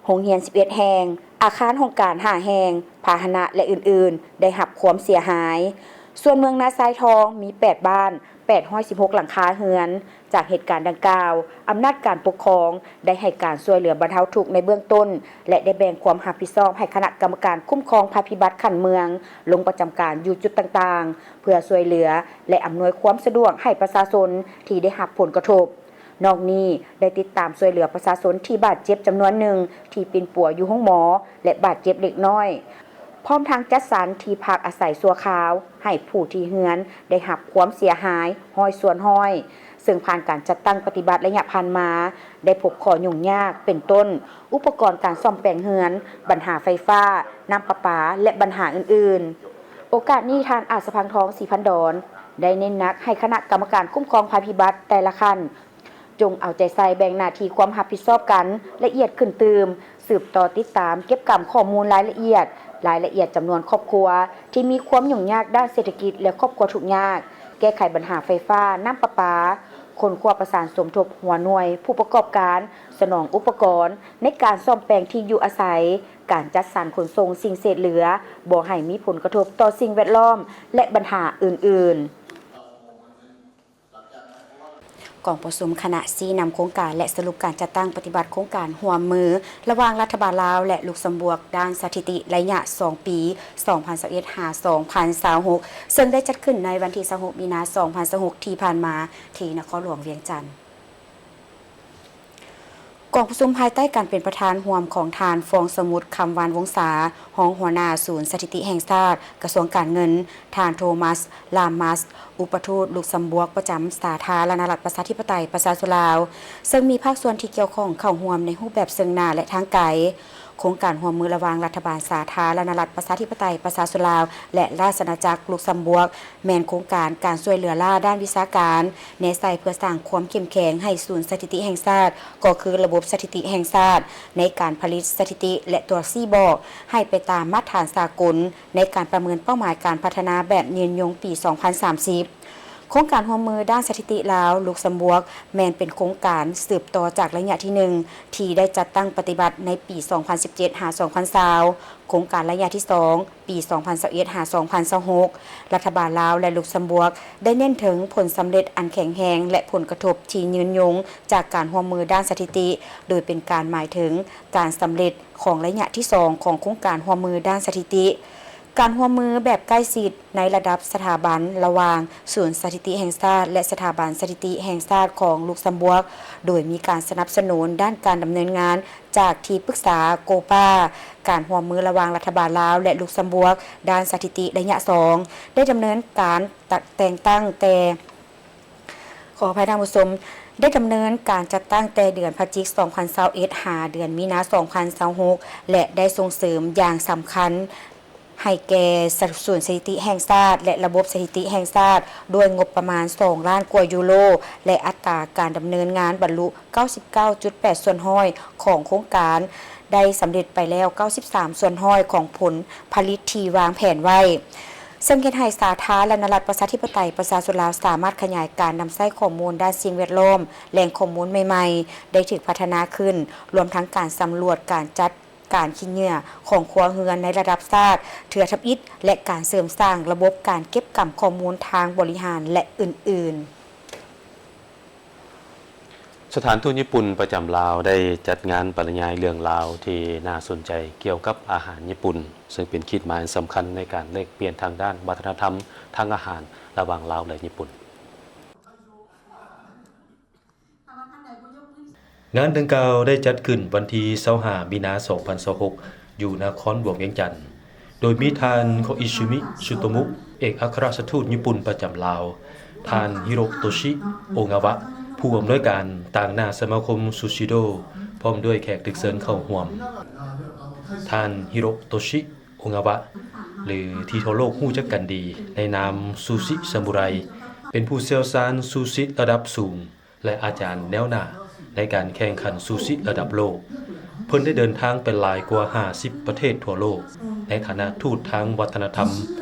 ໂຮງຮຽນສິບເອັດແຫ່ງ, ອາຄານຫ້ອງການຫ້າແຫ່ງ, ພາຫະນະ ແລະ ອື່ນໆ ໄດ້ຮັບຄວາມເສຍຫາຍ. ສ່ວນເມືອງນາຊາຍທອງມີແປດບ້ານ, ແປດຮ້ອຍສິບຫົກຫຼັງຄາເຮືອນ. ຈາກເຫດການດັ່ງກ່າວ, ອຳນາດການປົກຄອງໄດ້ໃຫ້ການຊ່ວຍເຫຼືອບັນເທົາທຸກໃນເບື້ອງຕົ້ນ ແລະ ໄດ້ແບ່ງຄວາມຮັບຜິດຊອບໃຫ້ຄະນະກຳມະການຄຸ້ມຄອງໄພພິບັດຂັ້ນເມືອງ ລົງປະຈຳການຢູ່ຈຸດຕ່າງໆ ເພື່ອຊ່ວຍເຫຼືອ ແລະ ອຳນວຍຄວາມສະດວກໃຫ້ປະຊາຊົນທີ່ໄດ້ຮັບຜົນກະທົບ. ນອກນີ້ໄດ້ຕິດຕາມຊ່ວຍເຫຼືອປະຊາຊົນທີ່ບາດເຈັບຈຳນວນໜຶ່ງ ທີ່ປິ່ນປົວຢູ່ໂຮງໝໍ ແລະ ບາດເຈັບເລັກນ້ອຍ, ພ້ອມທັງຈັດສັນທີ່ພັກອາໄສຊົ່ວຄາວໃຫ້ຜູ້ທີ່ເຮືອນໄດ້ຮັບຄວາມເສຍຫາຍຮ້ອຍສ່ວນຮ້ອຍ, ເຊິ່ງຜ່ານການຈັດຕັ້ງປະຕິບັດໄລຍະຜ່ານມາ ໄດ້ພົບຂໍ້ຫຍຸ້ງຍາກ ເປັນຕົ້ນ ອຸປະກອນການສ້ອມແປງເຮືອນ, ບັນຫາໄຟຟ້າ, ນ້ຳປະປາ ແລະ ບັນຫາອື່ນໆ. ໂອກາດນີ້ ທ່ານ ອາດສະພັງທອງ ສີພັນດອນ ໄດ້ເນັ້ນໜັກໃຫ້ຄະນະກຳມະການຄຸ້ມຄອງໄພພິບັດແຕ່ລະຂັ້ນ ຈົ່ງເອົາໃຈໃສ່ແບ່ງໜ້າທີ່ຄວາມຮັບຜິດຊອບກັນລະອຽດຂຶ້ນຕື່ມ, ສືບຕໍ່ຕິດຕາມເກັບກຳຂໍ້ມູນລາຍລະອຽດ, ລາຍລະອຽດຈຳນວນຄອບຄົວທີ່ມີຄວາມຫຍຸ້ງຍາກດ້ານເສດຖະກິດ ແລະ ຄອບຄົວທຸກຍາກ, ແກ້ໄຂບັນຫາໄຟຟ້າ, ນ້ຳປະປາ, ຄົ້ນຄວ້າປະສານສົມທົບຫົວໜ່ວຍຜູ້ປະກອບການ, ສະໜອງອຸປະກອນໃນການສ້ອມແປງທີ່ຢູ່ອາໄສ, ການຈັດສັນຂົນສົ່ງສິ່ງເສດເຫຼືອ, ບໍ່ໃຫ້ມີຜົນກະທົບຕໍ່ສິ່ງແວດລ້ອມ ແລະ ບັນຫາອື່ນໆ. ກອງປະຊຸມຄະນະຊີ້ນຳໂຄງການ ແລະ ສະຫຼຸບການຈັດຕັ້ງປະຕິບັດໂຄງການຮ່ວມມືລະຫວ່າງລັດຖະບານລາວ ແລະ ລຸກຊຳບວກ ດ້ານສະຖິຕິໄລຍະສອງປີ ສອງພັນຊາວເອັດ ຫາ ສອງພັນຊາວຫົກ ເຊິ່ງໄດ້ຈັດຂຶ້ນໃນວັນທີຊາວຫົກ ມີນາ ສອງພັນຊາວຫົກ ທີ່ຜ່ານມາ ທີ່ນະຄອນຫຼວງວຽງຈັນ. ກອງປະຊຸມພາຍໃຕ້ການເປັນປະທານຮ່ວມຂອງທ່ານ ຟອງສະໝຸດ ຄຳວັນວົງສາ ຮອງຫົວໜ້າສູນສະຖິຕິແຫ່ງຊາດ ກະຊວງການເງິນ, ທ່ານ ໂທມັສ ລາມມັສ ອຸປະທູດລຸກຊຳບວກປະຈຳສາທາລະນະລັດ ປະຊາທິປະໄຕ ປະຊາຊົນລາວ, ເຊິ່ງມີພາກສ່ວນທີ່ກ່ຽວຂ້ອງເຂົ້າຮ່ວມໃນຮູບແບບເຊິ່ງໜ້າ ແລະ ທາງໄກ. ໂຄງການຮ່ວມມືລະຫວ່າງລັດຖະບານສາທາລະນະລັດ ປະຊາທິປະໄຕ ປະຊາຊົນລາວ ແລະ ລາຊະອານາຈັກລຸກຊຳບວກ ແມ່ນໂຄງການການຊ່ວຍເຫຼືອລ້າດ້ານວິຊາການ ແນໃສ່ເພື່ອສ້າງຄວາມເຂັ້ມແຂງໃຫ້ສູນສະຖິຕິແຫ່ງຊາດ ກໍຄືລະບົບສະຖິຕິແຫ່ງຊາດ ໃນການຜະລິດສະຖິຕິ ແລະ ຕົວຊີ້ບອກໃຫ້ໄປຕາມມາດຖານສາກົນ ໃນການປະເມີນເປົ້າໝາຍການພັດທະນາແບບຍືນຍົງປີສອງພັນສາມສິບ. ໂຄງການຮ່ວມມືດ້ານສະຖິຕິລາວ ລຸກຊຳບວກ ແມ່ນເປັນໂຄງການສືບຕໍ່ຈາກໄລຍະທີໜຶ່ງ ທີ່ໄດ້ຈັດຕັ້ງປະຕິບັດໃນປີສອງພັນສິບເຈັດ ຫາ ສອງພັນຊາວ, ໂຄງການໄລຍະທີສອງ ປີສອງພັນຊາວເອັດ ຫາ ສອງພັນຊາວຫົກ. ລັດຖະບານລາວ ແລະ ລຸກຊຳບວກ ໄດ້ເນັ້ນເຖິງຜົນສຳເລັດອັນແຂງແຮງ ແລະ ຜົນກະທົບທີ່ຍືນຍົງຈາກການຮ່ວມມືດ້ານສະຖິຕິ, ໂດຍເປັນການໝາຍເຖິງການສຳເລັດຂອງໄລຍະທີສອງຂອງໂຄງການຮ່ວມມືດ້ານສະຖິຕິ. ການຮ່ວມມືແບບໃກ້ຊິດໃນລະດັບສະຖາບັນລະຫວ່າງສູນສະຖິຕິແຫ່ງຊາດ ແລະ ສະຖາບັນສະຖິຕິແຫ່ງຊາດຂອງລຸກຊຳບວກ, ໂດຍມີການສະໜັບສະໜູນດ້ານການດຳເນີນງານຈາກທີ່ປຶກສາໂກປາ. ການຮ່ວມມືລະຫວ່າງລັດຖະບານລາວ ແລະ ລຸກຊຳບວກ ດ້ານສະຖິຕິໄລຍະສອງ ໄດ້ດຳເນີນການ ຕະ ແຕ່ງຕັ້ງແຕ່ ຂໍອະໄພທ່ານຜູ້ຊົມ, ໄດ້ດຳເນີນການຈັດຕັ້ງແຕ່ເດືອນພະຈິກ ສອງພັນຊາວເອັດ ຫາ ເດືອນມີນາ ສອງພັນຊາວຫົກ ແລະ ໄດ້ສົ່ງເສີມຢ່າງສຳຄັນໃຫ້ແກ່ສະ ສູນສະຖິຕິແຫ່ງຊາດ ແລະ ລະບົບສະຖິຕິແຫ່ງຊາດ ດ້ວຍງົບປະມານສອງລ້ານກວ່າຢູໂຣ ແລະ ອັດຕາການດຳເນີນງານບັນລຸ ເກົ້າສິບເກົ້າຈຸດແປດສ່ວນຮ້ອຍຂອງໂຄງການ ໄດ້ສຳເລັດໄປແລ້ວ ເກົ້າສິບສາມສ່ວນຮ້ອຍຂອງຜົນຜະລິດທີ່ວາງແຜນໄວ້. ເຊິ່ງເຮັດໃຫ້ສາທາລະນະລັດ ປະຊາທິປະໄຕ ປະຊາຊົນລາວ ສາມາດຂະຫຍາຍການນຳໃຊ້ຂໍ້ມູນດ້ານສິ່ງແວດລ້ອມ, ແຫຼ່ງຂໍ້ມູນໃໝ່ໆ ໄດ້ຖືກພັດທະນາຂຶ້ນ, ລວມທັງການສຳຫຼວດການຈັດການຂີ້ເຫຍື້ອຂອງຄົວເຮືອນໃນລະດັບຊາດເທື່ອທຳອິດ ແລະ ການເສີມສ້າງລະບົບການເກັບກຳຂໍ້ມູນທາງບໍລິຫານ ແລະ ອື່ນໆ. ສະຖານທູດຍີ່ປຸ່ນປະຈຳລາວ ໄດ້ຈັດງານບັນລະຍາຍເລື່ອງລາວທີ່ໜ້າສົນໃຈກ່ຽວກັບອາຫານຍີ່ປຸ່ນ, ເຊິ່ງເປັນຂີດໝາຍອັນສຳຄັນໃນການແລກປ່ຽນທາງດ້ານວັດທະນະທຳທາງອາຫານລະຫວ່າງລາວ ແລະ ຍີ່ປຸ່ນ. ງານດັ່ງກ່າວໄດ້ຈັດຂຶ້ນວັນທີຊາວຫ້າ ມີນາ ສອງພັນຊາວຫົກ ຢູ່ນະຄອນຫຼວງວຽງຈັນ, ໂດຍມີທ່ານ ໂຄອິຊຶມິ ຊຸໂຕມຸ ເອກອັກຄະລັດຖະທູດຍີ່ປຸ່ນປະຈຳລາວ, ທ່ານ ຮິໂຣໂຕຊິ ໂອງາວະ ຜູ້ອຳນວຍການຕາງໜ້າສະມາຄົມຊູຊິໂດ ພ້ອມດ້ວຍແຂກຖືກເຊີນເຂົ້າຮ່ວມ. ທ່ານ ຮິໂຣໂຕຊິ ໂອງາວະ ຫຼື ທີ່ທົ່ວໂລກຮູ້ຈັກກັນດີໃນນາມ ຊູຊິຊາມູໄຣ ເປັນຜູ້ຊ່ຽວຊານຊູຊິລະດັບສູງ ແລະ ອາຈານແນວໜ້າໃນການແຂ່ງຂັນຊູຊິລະດັບໂລກ. ເພິ່ນໄດ້ເດີນທາງໄປຫຼາຍກວ່າຫ້າສິບປະເທດທົ່ວໂລກ ໃນຖານະທູດທາງວັດທະນະທຳ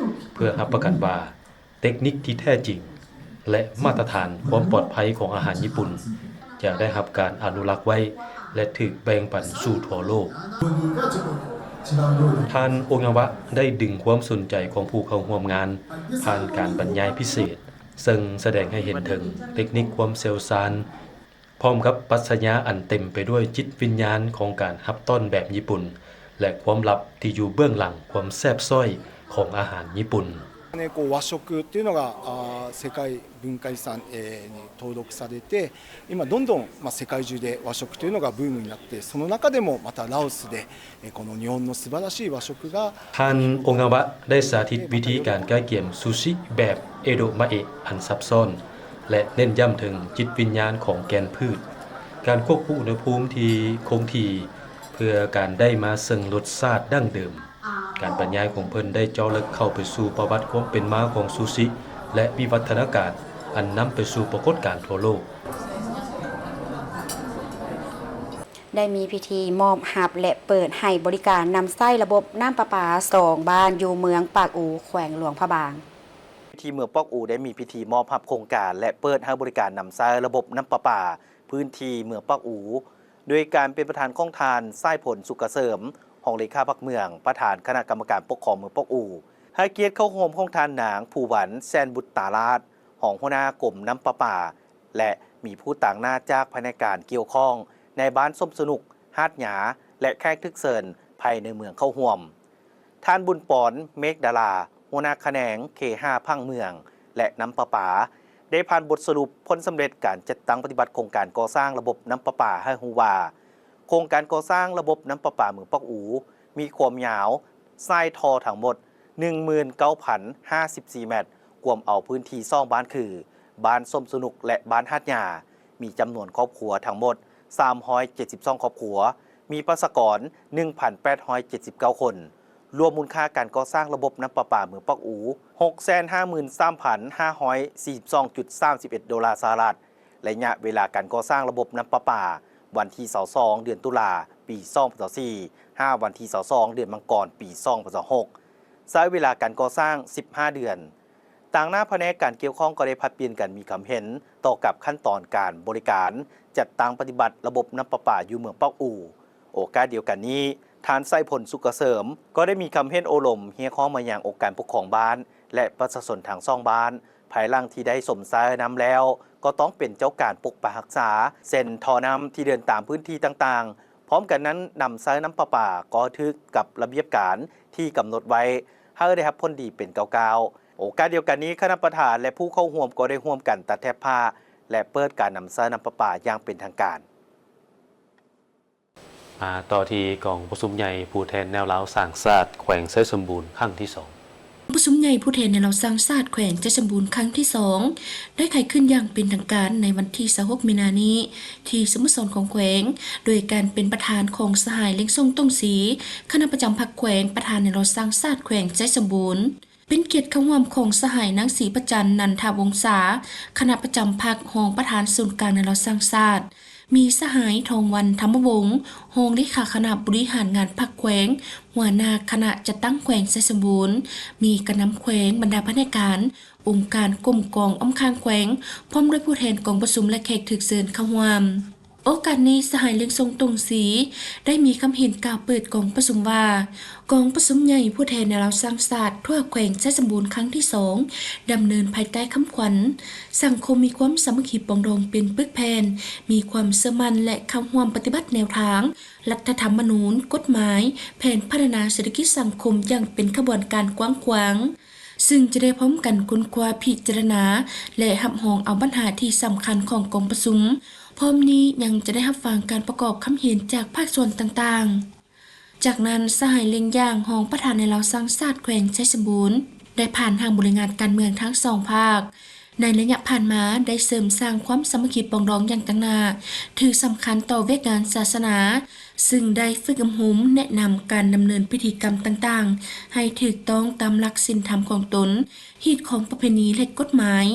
ເພື່ອຮັບປະກັນວ່າ ເຕັກນິກທີ່ແທ້ຈິງ ແລະ ມາດຕະຖານຄວາມປອດໄພຂອງອາຫານຍີ່ປຸ່ນ ຈະໄດ້ຮັບການອະນຸລັກໄວ້ ແລະ ຖືກແບ່ງປັນສູ່ທົ່ວໂລກ. ທ່ານ ໂອງາວະ ໄດ້ດຶງຄວາມສົນໃຈຂອງຜູ້ເຂົ້າຮ່ວມງານ ຜ່ານການບັນຍາຍພິເສດ, ເຊິ່ງສະແດງໃຫ້ເຫັນເຖິງເຕັກນິກຄວາມຊ່ຽວຊານ ພ້ອມກັບປັດຊະຍາອັນເຕັມໄປດ້ວຍຈິດວິນຍານຂອງການຮັບຕ້ອນແບບຍີ່ປຸ່ນ ແລະ ຄວາມລັບທີ່ຢູ່ເບື້ອງຫຼັງຄວາມແຊບຊ້ອຍຂອງອາຫານຍີ່ປຸ່ນ. ね、こう和食っていうのが、あー、世界文化遺産、えー、に登録されて、今どんどん、まあ、世界中で和食というのがブームになって、その中でもまたラオスで、えー、この日本の素晴らしい和食が ທ່ານ ໂອງາວະ ໄດ້ສາທິດວິທີການກະກຽມຊູຊິແບບເອໂດະມາເອະອັນຊັບຊ້ອນ ແລະ ເນັ້ນຢ້ຳເຖິງຈິດວິນຍານຂອງແກ່ນພືດ, ການຄວບຄຸມອຸນຫະພູມທີ່ຄົງທີ່ ເພື່ອການໄດ້ມາເຊິ່ງລົດຊາດດັ້ງເດີມ. ການບັນຍາຍຂອງເພິ່ນໄດ້ເຈາະເລິກເຂົ້າໄປສູ່ປະຫວັດຄວາມເປັນມາຂອງຊູຊິ ແລະ ວິວັດທະນາການ ອັນນຳໄປສູ່ປາກົດການທົ່ວໂລກ. ໄດ້ມີພິທີມອບຮັບ ແລະ ເປີດໃຫ້ບໍລິການນຳໃຊ້ລະບົບນ້ຳປະປາສອງບ້ານຢູ່ເມືອງປາກອູ ແຂວງຫຼວງພະບາງ. ທີ່ເມືອງປາກອູໄດ້ມີພິທີມອບຮັບໂຄງການ ແລະ ເປີດໃຫ້ບໍລິການນຳໃຊ້ລະບົບນ້ຳປະປາພື້ນທີ່ເມືອງປາກອູ ໂດຍການເປັນປະທານຂອງທ່ານ ສາຍພົນ ສຸກກະເສີມ ຮອງເລຂາພັກເມືອງ, ປະທານຄະນະກຳມະການປົກຄອງເມືອງປາກອູ, ໃຫ້ກຽດເຂົ້າຮ່ວມຂອງທ່ານນາງ ພູວັນ ແສນບຸດຕາລາດ ຮອງຫົວໜ້າກົມນ້ຳປະປາ ແລະ ມີຜູ້ຕາງໜ້າຈາກພະແນກການກ່ຽວຂ້ອງໃນບ້ານສົມສະໜຸກ, ຫາດຫຍ້າ ແລະ ແຂກຖືກເຊີນພາຍໃນເມືອງເຂົ້າຮ່ວມ. ທ່ານ ບຸນປອນ ເມກດາລາ ຫົວໜ້າຂະແໜງເຄຫ້າຜັງເມືອງ ແລະ ນ້ຳປະປາ ໄດ້ຜ່ານບົດສະຫຼຸບຜົນສຳເລັດການຈັດຕັ້ງປະຕິບັດໂຄງການກໍ່ສ້າງລະບົບນ້ຳປະປາໃຫ້ຮູ້ວ່າ ໂຄງການກໍ່ສ້າງລະບົບນ້ຳປະປາເມືອງປາກອູ ມີຄວາມຍາວສາຍທໍ່ທັງໝົດ ໜຶ່ງໝື່ນເກົ້າພັນຫ້າສິບສີ່ແມັດ, ກວມເອົາພື້ນທີ່ສອງບ້ານຄື ບ້ານສົມສະໜຸກ ແລະ ບ້ານຫາດຫຍ້າ, ມີຈຳນວນຄອບຄົວທັງໝົດສາມຮ້ອຍເຈັດສິບສອງຄອບຄົວ, ມີປະຊາກອນໜຶ່ງພັນແປດຮ້ອຍເຈັດສິບເກົ້າຄົນ, ລວມມູນຄ່າການກໍ່ສ້າງລະບົບນ້ຳປະປາເມືອງປາກອູ ຫົກແສນຫ້າໝື່ນສາມພັນຫ້າຮ້ອຍສີ່ສິບສອງຈຸດສາມສິບເອັດໂດລາສະຫະລັດ. ໄລຍະເວລາການກໍ່ສ້າງລະບົບນ້ຳປະປາ ວັນທີຊາວສອງ ເດືອນຕຸລາ ປີສອງພັນຊາວສີ່ ຫາວັນທີຊາວສອງ ເດືອນມັງກອນ ປີສອງພັນຊາວຫົກ, ໃຊ້ເວລາການກໍ່ສ້າງສິບຫ້າເດືອນ. ຕາງໜ້າພະແນກການກ່ຽວຂ້ອງກໍໄດ້ຜັດປ່ຽນກັນມີຄຳເຫັນຕໍ່ກັບຂັ້ນຕອນການບໍລິການຈັດຕັ້ງປະຕິບັດລະບົບນ້ຳປະປາຢູ່ເມືອງປາກອູ. ໂອກາດດຽວກັນນີ້, ທ່ານ ໄຊພົນ ສຸກກະເສີມ ກໍໄດ້ມີຄຳເຫັນໂອ້ລົມຮຽກຮ້ອງມາຍັງອົງການປົກຄອງບ້ານ ແລະ ປະຊາຊົນທັງສອງບ້ານ, ພາຍຫຼັງທີ່ໄດ້ຊົມໃຊ້ນ້ຳແລ້ວ, ກໍຕ້ອງເປັນເຈົ້າການປົກປັກຮັກສາເສັ້ນທໍ່ນ້ຳທີ່ເດີນຕາມພື້ນທີ່ຕ່າງໆ. ພ້ອມກັນນັ້ນ, ນຳໃຊ້ນ້ຳປະປາກໍຖືກກັບລະບຽບການທີ່ກຳນົດໄວ້ ໃຫ້ໄດ້ຮັບຜົນດີເປັນກ້າວໆ. ໂອກາດດຽວກັນນີ້, ຄະນະປະທານ ແລະ ຜູ້ເຂົ້າຮ່ວມກໍໄດ້ຮ່ວມກັນຕັດແຖບຜ້າ ແລະ ເປີດການນຳໃຊ້ນ້ຳປະປາຢ່າງເປັນທາງການ. ມາຕໍ່ທີ່ກອງປະຊຸມໃຫຍ່ຜູ້ແທນແນວລາວສ້າງຊາດແຂວງໄຊສົມບູນຄັ້ງທີສອງ. ປະຊຸມໃຫຍ່ຜູ້ແທນແນວລາວສ້າງຊາດແຂວງໄຊສົມບູນຄັ້ງທີສອງ ໄດ້ໄຂຂຶ້ນຢ່າງເປັນທາງການໃນວັນທີຊາວຫົກ ມີນານີ້ ທີ່ສະໂມສອນຂອງແຂວງ ໂດຍການເປັນປະທານຂອງສະຫາຍ ເລັງສົງ ຕົງສີ ຄະນະປະຈຳພັກແຂວງ, ປະທານແນວລາວສ້າງຊາດແຂວງໄຊສົມບູນ. ເປັນກຽດເຂົ້າຮ່ວມຂອງສະຫາຍ ນາງ ສີປະຈັນ ນັນທະວົງສາ ຄະນະປະຈຳພັກ, ຮອງປະທານສູນກາງແນວລາວສ້າງຊາດ, ມີສະຫາຍ ທອງວັນ ທຳມະວົງ ຮອງເລຂາຄະນະບໍລິຫານງານພັກແຂວງ, ຫົວໜ້າຄະນະຈັດຕັ້ງແຂວງໄຊສົມບູນ, ມີການນຳແຂວງ, ບັນດາພະແນກການ, ອົງການ, ກົມກອງອ້ອມຂ້າງແຂວງ, ພ້ອມດ້ວຍຜູ້ແທນກອງປະຊຸມ ແລະ ແຂກຖືກເຊີນເຂົ້າຮ່ວມ. ໂອກາດນີ້, ສະຫາຍ ເລັ່ງຊົງ ຕົງສີ ໄດ້ມີຄຳເຫັນກ່າວເປີດກອງປະຊຸມວ່າ, ກອງປະຊຸມໃຫຍ່ຜູ້ແທນແນວລາວສ້າງຊາດທົ່ວແຂວງໄຊສົມບູນຄັ້ງທີສອງ ດຳເນີນພາຍໃຕ້ຄຳຂວັນ ສັງຄົມມີຄວາມສາມັກຄີປອງດອງເປັນປຶກແຜ່ນ, ມີຄວາມເຊື່ອໝັ້ນ ແລະ ເຂົ້າຮ່ວມປະຕິບັດແນວທາງ, ລັດຖະທຳມະນູນ, ກົດໝາຍ, ແຜນພັດທະນາເສດຖະກິດສັງຄົມຢ່າງເປັນຂະບວນການກວ້າງຂວາງ, ຊຶ່ງຈະໄດ້ພ້ອມກັນຄົ້ນຄວ້າ, ພິຈາລະນາ ແລະ ຮັບຮອງເອົາບັນຫາທີ່ສຳຄັນຂອງກອງປະຊຸມ. ພ້ອມນີ້ຍັງຈະໄດ້ຮັບຟັງການປະກອບຄຳເຫັນຈາກພາກສ່ວນຕ່າງໆ. ຈາກນັ້ນ, ສະຫາຍ ເລັ່ງຢາງ ຮອງປະທານແນວລາວສ້າງຊາດແຂວງໄຊສົມບູນ ໄດ້ຜ່ານຮ່າງບົດລາຍງານການເມືອງທັງສອງພາກ ໃນໄລຍະຜ່ານມາ ໄດ້ເສີມສ້າງຄວາມສາມັກຄີປອງດອງຢ່າງຕັ້ງໜ້າ, ຖືສຳຄັນຕໍ່ວຽກງານສາສະໜາ, ຊຶ່ງໄດ້ຝຶກອົບຮົມແນະນຳການດຳເນີນພິທີກຳຕ່າງໆ ໃຫ້ຖືກຕ້ອງຕາມຫຼັກສິນທຳຂອງຕົນ, ຮີດຄອງປະເພນີ ແລະ ກົດໝາຍ,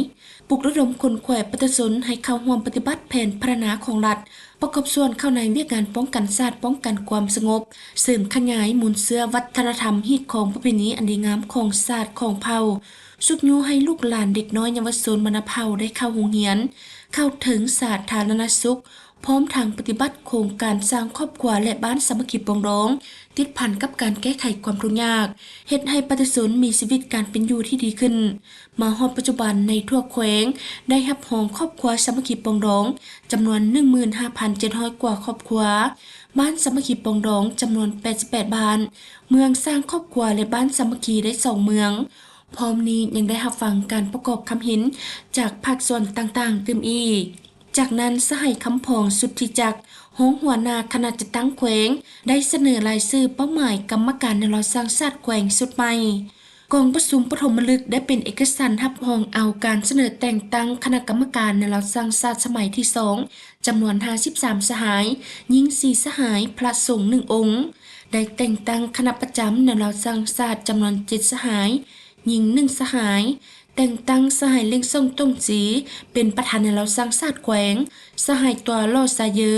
ປຸກລະດົມຂົນຂວາຍປະຊາຊົນໃຫ້ເຂົ້າຮ່ວມປະຕິບັດແຜນພັດທະນາຂອງລັດ, ປະກອບສ່ວນເຂົ້າໃນວຽກງານປ້ອງກັນຊາດ, ປ້ອງກັນຄວາມສະຫງົບ, ເສີມຂະຫຍາຍມູນເຊື້ອວັດທະນະທຳ, ຮີດຄອງປະເພນີອັນດີງາມຂອງຊາດຂອງເຜົ່າ, ຊຸກຍູ້ໃຫ້ລູກຫຼານເດັກນ້ອຍເຍົາວະຊົນບັນດາເຜົ່າໄດ້ເຂົ້າໂຮງຮຽນ, ເຂົ້າເຖິງສາທາລະນະສຸກ, ພ້ອມທັງປະຕິບັດໂຄງການສ້າງຄອບຄົວ ແລະ ບ້ານສາມັກຄີປອງດອງ ຕິດພັນກັບການແກ້ໄຂຄວາມທຸກຍາກ, ເຮັດໃຫ້ປະຊາຊົນມີຊີວິດການເປັນຢູ່ທີ່ດີຂຶ້ນ. ມາຮອດປັດຈຸບັນ, ໃນທົ່ວແຂວງໄດ້ຮັບຮອງຄອບຄົວສາມັກຄີປອງດອງຈຳນວນໜຶ່ງໝື່ນຫ້າພັນເຈັດຮ້ອຍກວ່າຄອບຄົວ, ບ້ານສາມັກຄີປອງດອງຈຳນວນແປດສິບແປດບ້ານ, ເມືອງສ້າງຄອບຄົວ ແລະ ບ້ານສາມັກຄີໄດ້ສອງເມືອງ. ພ້ອມນີ້ຍັງໄດ້ຮັບຟັງການປະກອບຄຳເຫັນຈາກພາກສ່ວນຕ່າງໆຕື່ມອີກ. ຈາກນັ້ນ, ສະຫາຍ ຄຳພອງ ສຸດທິຈັກ ຮອງຫົວໜ້າຄະນະຈັດຕັ້ງແຂວງ ໄດ້ສະເໜີລາຍຊື່ເປົ້າໝາຍກຳມະການແນວລາວສ້າງຊາດແຂວງຊຸດໃໝ່. ກອງປະຊຸມປະຖົມມະລຶກໄດ້ເປັນເອກະສານຮັບຮອງເອົາການສະເໜີແຕ່ງຕັ້ງຄະນະກຳມະການແນວລາວສ້າງຊາດສະໄໝທີສອງ ຈຳນວນຫ້າສິບສາມສະຫາຍ, ຍິງສີ່ສະຫາຍ, ພະສົງໜຶ່ງອົງ, ໄດ້ແຕ່ງຕັ້ງຄະນະປະຈຳແນວລາວສ້າງຊາດຈຳນວນເຈັດສະຫາຍ, ຍິງໜຶ່ງສະຫາຍ, ແຕ່ງຕັ້ງສະຫາຍ ເລັ່ງຊົງ ຕົງສີ ເປັນປະທານແນວລາວສ້າງຊາດແຂວງ, ສະຫາຍ ຕົວຫຼໍ່ ຊາເຢີ,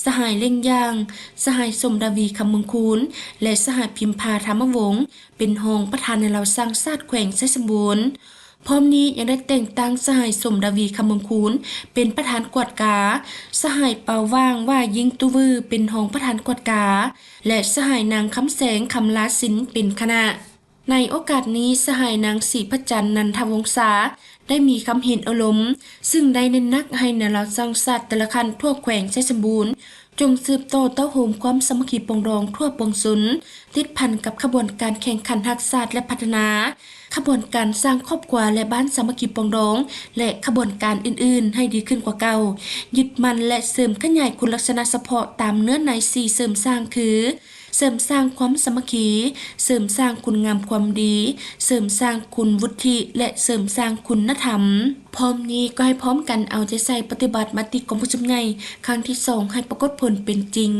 ສະຫາຍ ເລັ່ງຢາງ, ສະຫາຍ ສົມດາວີ ຄຳເມືອງຄູນ ແລະ ສະຫາຍ ພິມພາ ທຳມະວົງ ເປັນຮອງປະທານແນວລາວສ້າງຊາດແຂວງໄຊສົມບູນ. ພ້ອມນີ້ຍັງໄດ້ແຕ່ງຕັ້ງສະຫາຍ ສົມດາວີ ຄຳເມືອງຄູນ ເປັນປະທານກວດກາ, ສະຫາຍ ເປົາຫວ່າງ ຫວ່າຍິງຕູວື ເປັນຮອງປະທານກວດກາ ແລະ ສະຫາຍ ນາງ ຄຳແສງ ຄຳລາສິນ ເປັນຄະນະ. ໃນໂອກາດນີ້, ສະຫາຍ ນາງ ສີພະຈັນ ນັນທະວົງສາ ໄດ້ມີຄຳເຫັນໂອ້ລົມ, ຊຶ່ງໄດ້ເນັ້ນໜັກໃຫ້ແນວລາວສ້າງຊາດແຕ່ລະຂັ້ນທົ່ວແຂວງໄຊສົມບູນ ຈົ່ງສືບຕໍ່ເຕົ້າໂຮມຄວາມສາມັກຄີປອງດອງທົ່ວປວງຊົນ, ຕິດພັນກັບຂະບວນການແຂ່ງຂັນຮັກຊາດ ແລະ ພັດທະນາ, ຂະບວນການສ້າງຄອບຄົວ ແລະ ບ້ານສາມັກຄີປອງດອງ ແລະ ຂະບວນການອື່ນໆໃຫ້ດີຂຶ້ນກວ່າເກົ່າ, ຍຶດໝັ້ນ ແລະ ເສີມຂະຫຍາຍຄຸນລັກສະນະສະເພາະຕາມເນື້ອໃນສີ່ເສີມສ້າງຄື ເສີມສ້າງຄວາມສາມັກຄີ, ເສີມສ້າງຄຸນງາມຄວາມດີ, ເສີມສ້າງຄຸນວຸດທິ ແລະ ເສີມສ້າງຄຸນນະທຳ. ພ້ອມນີ້ກໍໃຫ້ພ້ອມກັນເອົາໃຈໃສ່ປະຕິບັດມະຕິກອງປະຊຸມໃຫຍ່ຄັ້ງທີສອງໃຫ້ປາກົດຜົນເປັນຈິງ.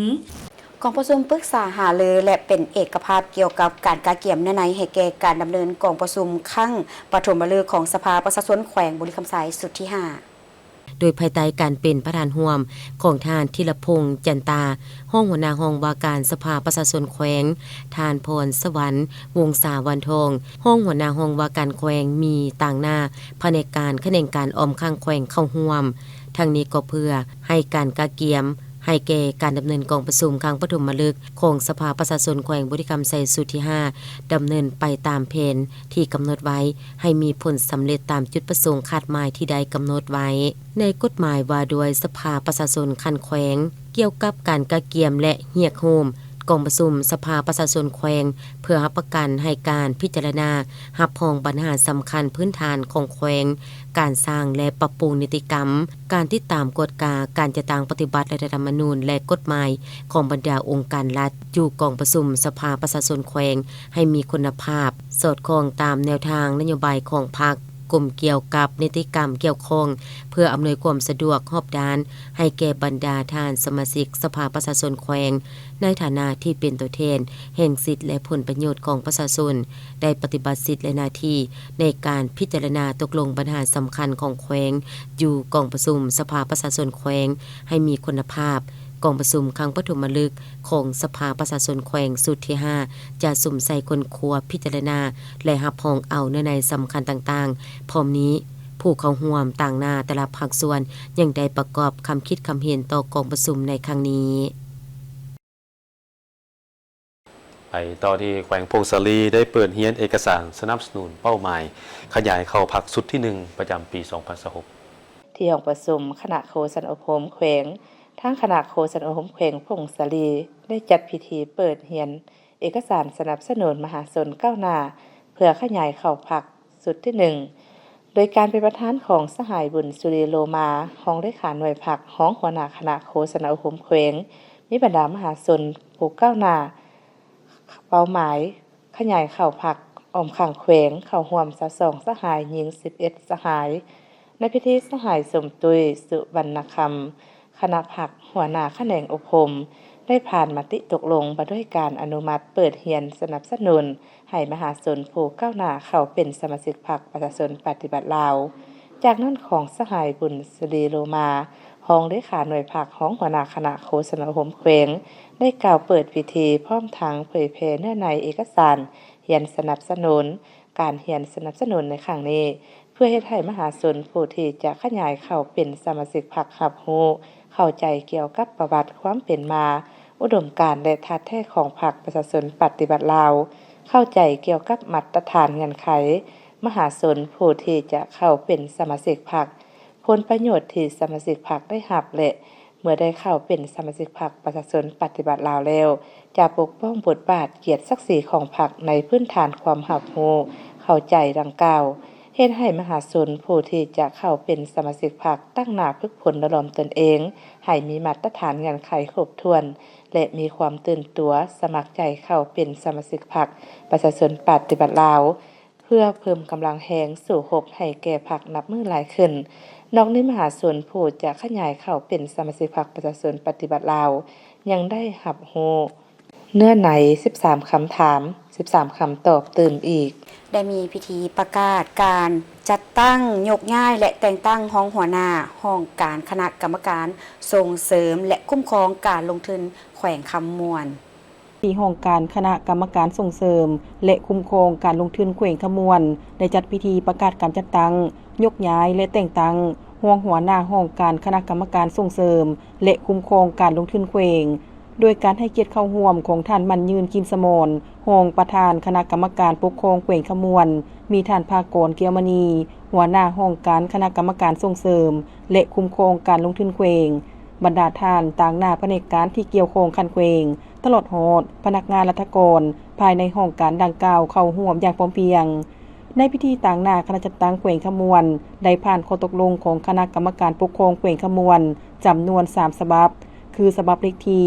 ກອງປະຊຸມປຶກສາຫາລື ແລະ ເປັນເອກະພາບກ່ຽວກັບການກະກຽມເນື້ອໃນໃຫ້ແກ່ການດຳເນີນກອງປະຊຸມຄັ້ງປະຖົມມະລຶກຂອງສະພາປະຊາຊົນແຂວງບໍລິຄຳໄຊຊຸດທີຫ້າ ໂດຍພາຍໃຕ້ການເປັນປະທານຮ່ວມຂອງທ່ານ ທີລະພົງ ຈັນຕາ ຮອງຫົວໜ້າຫ້ອງວ່າການສະພາປະຊາຊົນແຂວງ, ທ່ານ ພອນສະຫວັນ ວົງສາວັນທອງ ຮອງຫົວໜ້າຫ້ອງວ່າການແຂວງ, ມີຕາງໜ້າພະແນກການຂະແໜງການອ້ອມຂ້າງແຂວງເຂົ້າຮ່ວມ. ທັງນີ້ກໍເພື່ອໃຫ້ການກະກຽມໃຫ້ແກ່ການດຳເນີນກອງປະຊຸມຄັ້ງປະຖົມມະລຶກຂອງສະພາປະຊາຊົນແຂວງບໍລິຄຳໄຊຊຸດທີຫ້າ ດຳເນີນໄປຕາມແຜນທີ່ກຳນົດໄວ້ ໃຫ້ມີຜົນສຳເລັດຕາມຈຸດປະສົງຄາດໝາຍທີ່ໄດ້ກຳນົດໄວ້ໃນກົດໝາຍວ່າດ້ວຍສະພາປະຊາຊົນຂັ້ນແຂວງ ກ່ຽວກັບການກະກຽມ ແລະ ຮຽກໂຮມກອງປະຊຸມສະພາປະຊາຊົນແຂວງ ເພື່ອຮັບປະກັນໃຫ້ການພິຈາລະນາຮັບຮອງບັນຫາສຳຄັນພື້ນຖານຂອງແຂວງ, ການສ້າງ ແລະ ປັບປຸງນິຕິກຳ, ການຕິດຕາມກວດກາ, ການຈັດຕັ້ງປະຕິບັດລັດຖະທຳມະນູນ ແລະ ກົດໝາຍຂອງບັນດາອົງການລັດ ຢູ່ກອງປະຊຸມສະພາປະຊາຊົນແຂວງ ໃຫ້ມີຄຸນນະພາບ, ສອດຄ່ອງຕາມແນວທາງນະໂຍບາຍຂອງພັກ, ກົມກ່ຽວກັບນິຕິກຳກ່ຽວຂ້ອງ ເພື່ອອຳນວຍຄວາມສະດວກຮອບດ້ານໃຫ້ແກ່ບັນດາທ່ານສະມາຊິກສະພາປະຊາຊົນແຂວງ ໃນຖານະທີ່ເປັນຕົວແທນແຫ່ງສິດ ແລະ ຜົນປະໂຫຍດຂອງປະຊາຊົນ ໄດ້ປະຕິບັດສິດ ແລະ ໜ້າທີ່ໃນການພິຈາລະນາຕົກລົງບັນຫາສຳຄັນຂອງແຂວງ ຢູ່ກອງປະຊຸມສະພາປະຊາຊົນແຂວງ ໃຫ້ມີຄຸນນະພາບ. ກອງປະຊຸມຄັ້ງປະຖົມມະລຶກຂອງສະພາປະຊາຊົນແຂວງຊຸດທີຫ້າ ຈະສຸມໃສ່ຄົ້ນຄວ້າ, ພິຈາລະນາ ແລະ ຮັບຮອງເອົາເນື້ອໃນສຳຄັນຕ່າງໆ. ພ້ອມນີ້, ຜູ້ເຂົ້າຮ່ວມຕາງໜ້າແຕ່ລະພາກສ່ວນຍັງໄດ້ປະກອບຄຳຄິດຄຳເຫັນຕໍ່ກອງປະຊຸມໃນຄັ້ງນີ້. ໄປຕໍ່ທີ່ແຂວງຜົ້ງສາລີ ໄດ້ເປີດຮຽນເອກະສານສະໜັບສະໜູນເປົ້າໝາຍຂະຫຍາຍເຂົ້າພັກຊຸດທີໜຶ່ງ ປະຈຳປີສອງພັນຊາວຫົກ. ທີ່ຫ້ອງປະຊຸມຄະນະໂຄສະນາອົບຮົມແຂວງ, ທາງຄະນະໂຄສະນາອົບຮົມແຂວງຜົ້ງສາລີ ໄດ້ຈັດພິທີເປີດຮຽນເອກະສານສະໜັບສະໜູນມະຫາຊົນກ້າວໜ້າ ເພື່ອຂະຫຍາຍເຂົ້າພັກຊຸດທີໜຶ່ງ ໂດຍການເປັນປະທານຂອງສະຫາຍ ບຸນສຸລີ ໂລມາ ຮອງເລຂາໜ່ວຍພັກ, ຮອງຫົວໜ້າຄະນະໂຄສະນາອົບຮົມແຂວງ, ມີບັນດາມະຫາຊົນຜູ້ກ້າວໜ້າ ເປົ້າໝາຍຂະຫຍາຍເຂົ້າພັກອ້ອມຂ້າງແຂວງ ເຂົ້າຮ່ວມຊາວສອງສະຫາຍ, ຍິງສິບເອັດສະຫາຍ. ໃນພິທີ, ສະຫາຍ ສົມຕຸ້ຍ ສຸວັນນະຄຳ ຄະນະພັກ, ຫົວໜ້າຂະແໜງອົບຮົມ ໄດ້ຜ່ານມະຕິຕົກລົງວ່າດ້ວຍການອະນຸມັດເປີດຮຽນສະໜັບສະໜູນໃຫ້ມະຫາຊົນຜູ້ກ້າວໜ້າເຂົ້າເປັນສະມາຊິກພັກປະຊາຊົນປະຕິວັດລາວ. ຈາກນັ້ນ, ຂອງສະຫາຍ ບຸນສຸລີ ໂລມາ ຮອງເລຂາໜ່ວຍພັກ, ຮອງຫົວໜ້າຄະນະໂຄສະນາອົບຮົມແຂວງ ໄດ້ກ່າວເປີດພິທີ ພ້ອມທັງເຜີຍແຜ່ເນື້ອໃນເອກະສານຮຽນສະໜັບສະໜູນ. ການຮຽນສະໜັບສະໜູນໃນຄັ້ງນີ້ ເພື່ອເຮັດໃຫ້ມະຫາຊົນຜູ້ທີ່ຈະຂະຫຍາຍເຂົ້າເປັນສະມາຊິກພັກຮັບຮູ້, ເຂົ້າໃຈກ່ຽວກັບປະຫວັດຄວາມເປັນມາ, ອຸດົມການ ແລະ ທາດແທ້ຂອງພັກປະຊາຊົນປະຕິວັດລາວ, ເຂົ້າໃຈກ່ຽວກັບມາດຕະຖານເງື່ອນໄຂ ມະຫາຊົນຜູ້ທີ່ຈະເຂົ້າເປັນສະມາຊິກພັກ, ຜົນປະໂຫຍດທີ່ສະມາຊິກພັກໄດ້ຮັບ ແລະ ເມື່ອໄດ້ເຂົ້າເປັນສະມາຊິກພັກປະຊາຊົນປະຕິວັດລາວແລ້ວ, ຈະປົກປ້ອງບົດບາດກຽດສັກສີຂອງພັກໃນພື້ນຖານຄວາມຮັບຮູ້ເຂົ້າໃຈດັ່ງກ່າວ, ເຮັດໃຫ້ມະຫາຊົນຜູ້ທີ່ຈະເຂົ້າເປັນສະມາຊິກພັກຕັ້ງໜ້າຝຶກຝົນຫຼໍ່ຫຼອມຕົນເອງໃຫ້ມີມາດຕະຖານເງື່ອນໄຂຄົບຖ້ວນ ແລະ ມີຄວາມຕື່ນຕົວສະໝັກໃຈເຂົ້າເປັນສະມາຊິກພັກປະຊາຊົນປະຕິວັດລາວ. ເພື່ອເພີ່ມກຳລັງແຮງສູ້ຮົບໃຫ້ແກ່ພັກນັບມື້ຫຼາຍຂຶ້ນ. ນອກນີ້, ມະຫາຊົນຜູ້ຈະຂະຫຍາຍເຂົ້າເປັນສະມາຊິກພັກປະຊາຊົນປະຕິວັດລາວ ຍັງໄດ້ຮັບຮູ້ເນື້ອໃນສິບສາມຄຳຖາມ, ສິບສາມຄຳຕອບຕື່ມອີກ. ໄດ້ມີພິທີປະກາດການຈັດຕັ້ງໂຍກຍ້າຍ ແລະ ແຕ່ງຕັ້ງຮອງຫົວໜ້າຫ້ອງການຄະນະກຳມະການສົ່ງເສີມ ແລະ ຄຸ້ມຄອງການລົງທຶນແຂວງຄຳມ່ວນ. ທີ່ຫ້ອງການຄະນະກຳມະການສົ່ງເສີມ ແລະ ຄຸ້ມຄອງການລົງທຶນແຂວງຄຳມ່ວນ ໄດ້ຈັດພິທີປະກາດການຈັດຕັ້ງ, ຍົກຍ້າຍ ແລະ ແຕ່ງຕັ້ງຮອງຫົວໜ້າຫ້ອງການຄະນະກຳມະການສົ່ງເສີມ ແລະ ຄຸ້ມຄອງການລົງທຶນແຂວງ, ໂດຍການໃຫ້ກຽດເຂົ້າຮ່ວມຂອງທ່ານ ໝັ້ນຍືນ ກິມສະໝອນ ຮອງປະທານຄະນະກຳມະການປົກຄອງແຂວງຄຳມ່ວນ, ມີທ່ານ ພາກອນ ແກ້ວມະນີ ຫົວໜ້າຫ້ອງການຄະນະກຳມະການສົ່ງເສີມ ແລະ ຄຸ້ມຄອງການລົງທຶນແຂວງ, ບັນດາທ່ານຕາງໜ້າພະແນກການທີ່ກ່ຽວຂ້ອງຂັ້ນແຂວງ, ຕະຫຼອດຮອດພະນັກງານລັດຖະກອນພາຍໃນຫ້ອງການດັ່ງກ່າວເຂົ້າຮ່ວມຢ່າງພ້ອມພຽງ. ໃນພິທີ, ຕາງໜ້າຄະນະຈັດຕັ້ງແຂວງຄຳມ່ວນ ໄດ້ຜ່ານຂໍ້ຕົກລົງຂອງຄະນະກຳມະການປົກຄອງແຂວງຄຳມ່ວນ ຈຳນວນສາມສະບັບ, ຄືສະບັບເລກທີ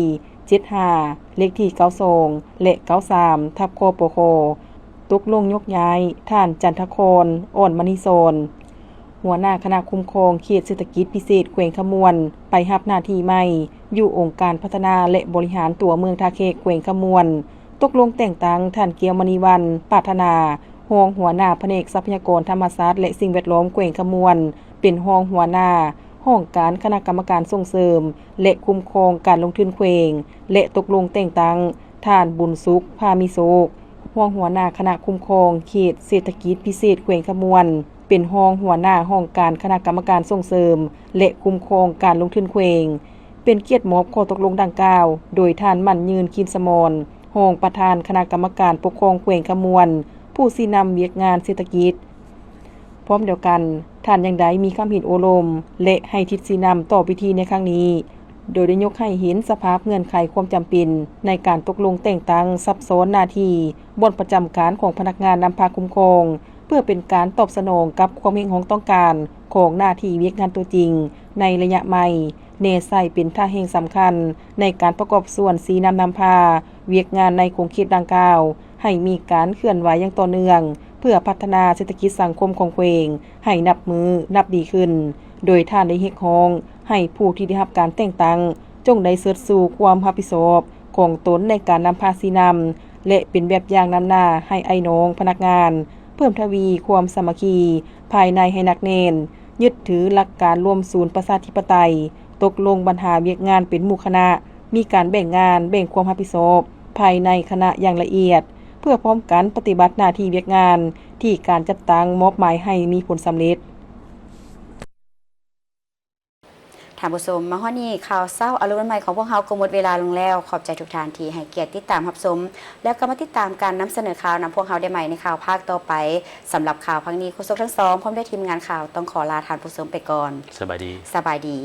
ເຈັດຫ້າ, ເລກທີເກົ້າສອງ ແລະ ເກົ້າສາມ ທັບ ຄປຄ, ຕົກລົງຍົກຍ້າຍທ່ານ ຈັນທະຄອນ ອ່ອນມະນີສອນ ຫົວໜ້າຄະນະຄຸ້ມຄອງເຂດເສດຖະກິດພິເສດແຂວງຄຳມ່ວນ ໄປຮັບໜ້າທີ່ໃໝ່ຢູ່ອົງການພັດທະນາ ແລະ ບໍລິຫານຕົວເມືອງທ່າແຂກແຂວງຄຳມ່ວນ, ຕົກລົງແຕ່ງຕັ້ງທ່ານ ແກ້ວມະນີວັນ ປາດຖະໜາ ຮອງຫົວໜ້າພະແນກຊັບພະຍາກອນທຳມະຊາດ ແລະ ສິ່ງແວດລ້ອມແຂວງຄຳມ່ວນ ເປັນຮອງຫົວໜ້າຫ້ອງການຄະນະກຳມະການສົ່ງເສີມ ແລະ ຄຸ້ມຄອງການລົງທຶນແຂວງ ແລະ ຕົກລົງແຕ່ງຕັ້ງທ່ານ ບຸນສຸກ ພາມີໂຊກ ຮອງຫົວໜ້າຄະນະຄຸ້ມຄອງເຂດເສດຖະກິດພິເສດແຂວງຄຳມ່ວນ ເປັນຮອງຫົວໜ້າຫ້ອງການຄະນະກຳມະການສົ່ງເສີມ ແລະ ຄຸ້ມຄອງການລົງທຶນແຂວງ, ເປັນກຽດມອບຂໍ້ຕົກລົງດັ່ງກ່າວໂດຍທ່ານ ໝັ້ນຍືນ ກິມສະໝອນ ຮອງປະທານຄະນະກຳມະການປົກຄອງແຂວງຄຳມ່ວນ ຜູ້ຊີ້ນຳວຽກງານເສດຖະກິດ. ພ້ອມດຽວກັນ, ທ່ານຍັງໄດ້ມີຄຳເຫັນໂອ້ລົມ ແລະ ໃຫ້ທິດຊີ້ນຳຕໍ່ພິທີໃນຄັ້ງນີ້, ໂດຍໄດ້ຍົກໃຫ້ເຫັນສະພາບເງື່ອນໄຂຄວາມຈຳເປັນໃນການຕົກລົງແຕ່ງຕັ້ງຊັບຊ້ອນໜ້າທີ່ບ່ອນປະຈຳການຂອງພະນັກງານນຳພາຄຸ້ມຄອງ, ເພື່ອເປັນການຕອບສະໜອງກັບຄວາມຮຽກຮ້ອງຕ້ອງການຂອງໜ້າທີ່ວຽກງານຕົວຈິງໃນໄລຍະໃໝ່, ແນໃສ່ເປັນທ່າແຮງສຳຄັນໃນການປະກອບສ່ວນຊີ້ນຳນຳພາວຽກງານໃນຂົງເຂດດັ່ງກ່າວ ໃຫ້ມີການເຄື່ອນໄຫວຢ່າງຕໍ່ເນື່ອງ, ເພື່ອພັດທະນາເສດຖະກິດສັງຄົມຂອງແຂວງໃຫ້ນັບມື້ນັບດີຂຶ້ນ, ໂດຍທ່ານໄດ້ຮຽກຮ້ອງໃຫ້ຜູ້ທີ່ໄດ້ຮັບການແຕ່ງຕັ້ງ ຈົ່ງໄດ້ເຊີດຊູຄວາມຮັບຜິດຊອບຂອງຕົນໃນການນຳພາຊີ້ນຳ ແລະ ເປັນແບບຢ່າງນຳໜ້າໃຫ້ອ້າຍນ້ອງພະນັກງານ, ເພີ່ມທະວີຄວາມສາມັກຄີພາຍໃນໃຫ້ໜັກແໜ້ນ, ຍຶດຖືຫຼັກການລວມສູນປະຊາທິປະໄຕ, ຕົກລົງບັນຫາວຽກງານເປັນໝູ່ຄະນະ, ມີການແບ່ງງານ, ແບ່ງຄວາມຮັບຜິດຊອບພາຍໃນຄະນະຢ່າງລະອຽດ, ເພື່ອພ້ອມກັນປະຕິບັດໜ້າທີ່ວຽກງານທີ່ການຈັດຕັ້ງມອບໝາຍໃຫ້ມີຜົນສຳເລັດ. ທ່ານຜູ້ຊົມ, ມາຮອດນີ້ ຂ່າວເຊົ້າອາລົມວັນໃໝ່ຂອງພວກເຮົາກໍໝົດເວລາລົງແລ້ວ. ຂອບໃຈທຸກທ່ານທີ່ໃຫ້ກຽດຕິດຕາມຮັບຊົມ, ແລ້ວກໍມາຕິດຕາມການນຳສະເໜີຂ່າວນຳພວກເຮົາໄດ້ໃໝ່ໃນຂ່າວພາກຕໍ່ໄປ. ສຳລັບຂ່າວພາກນີ້, ໂຄສົກທັງສອງ ພ້ອມດ້ວຍທີມງານຂ່າວ ຕ້ອງຂໍລາທ່ານຜູ້ຊົມໄປກ່ອນ. ສະບາຍດີ. ສະບາຍດີ.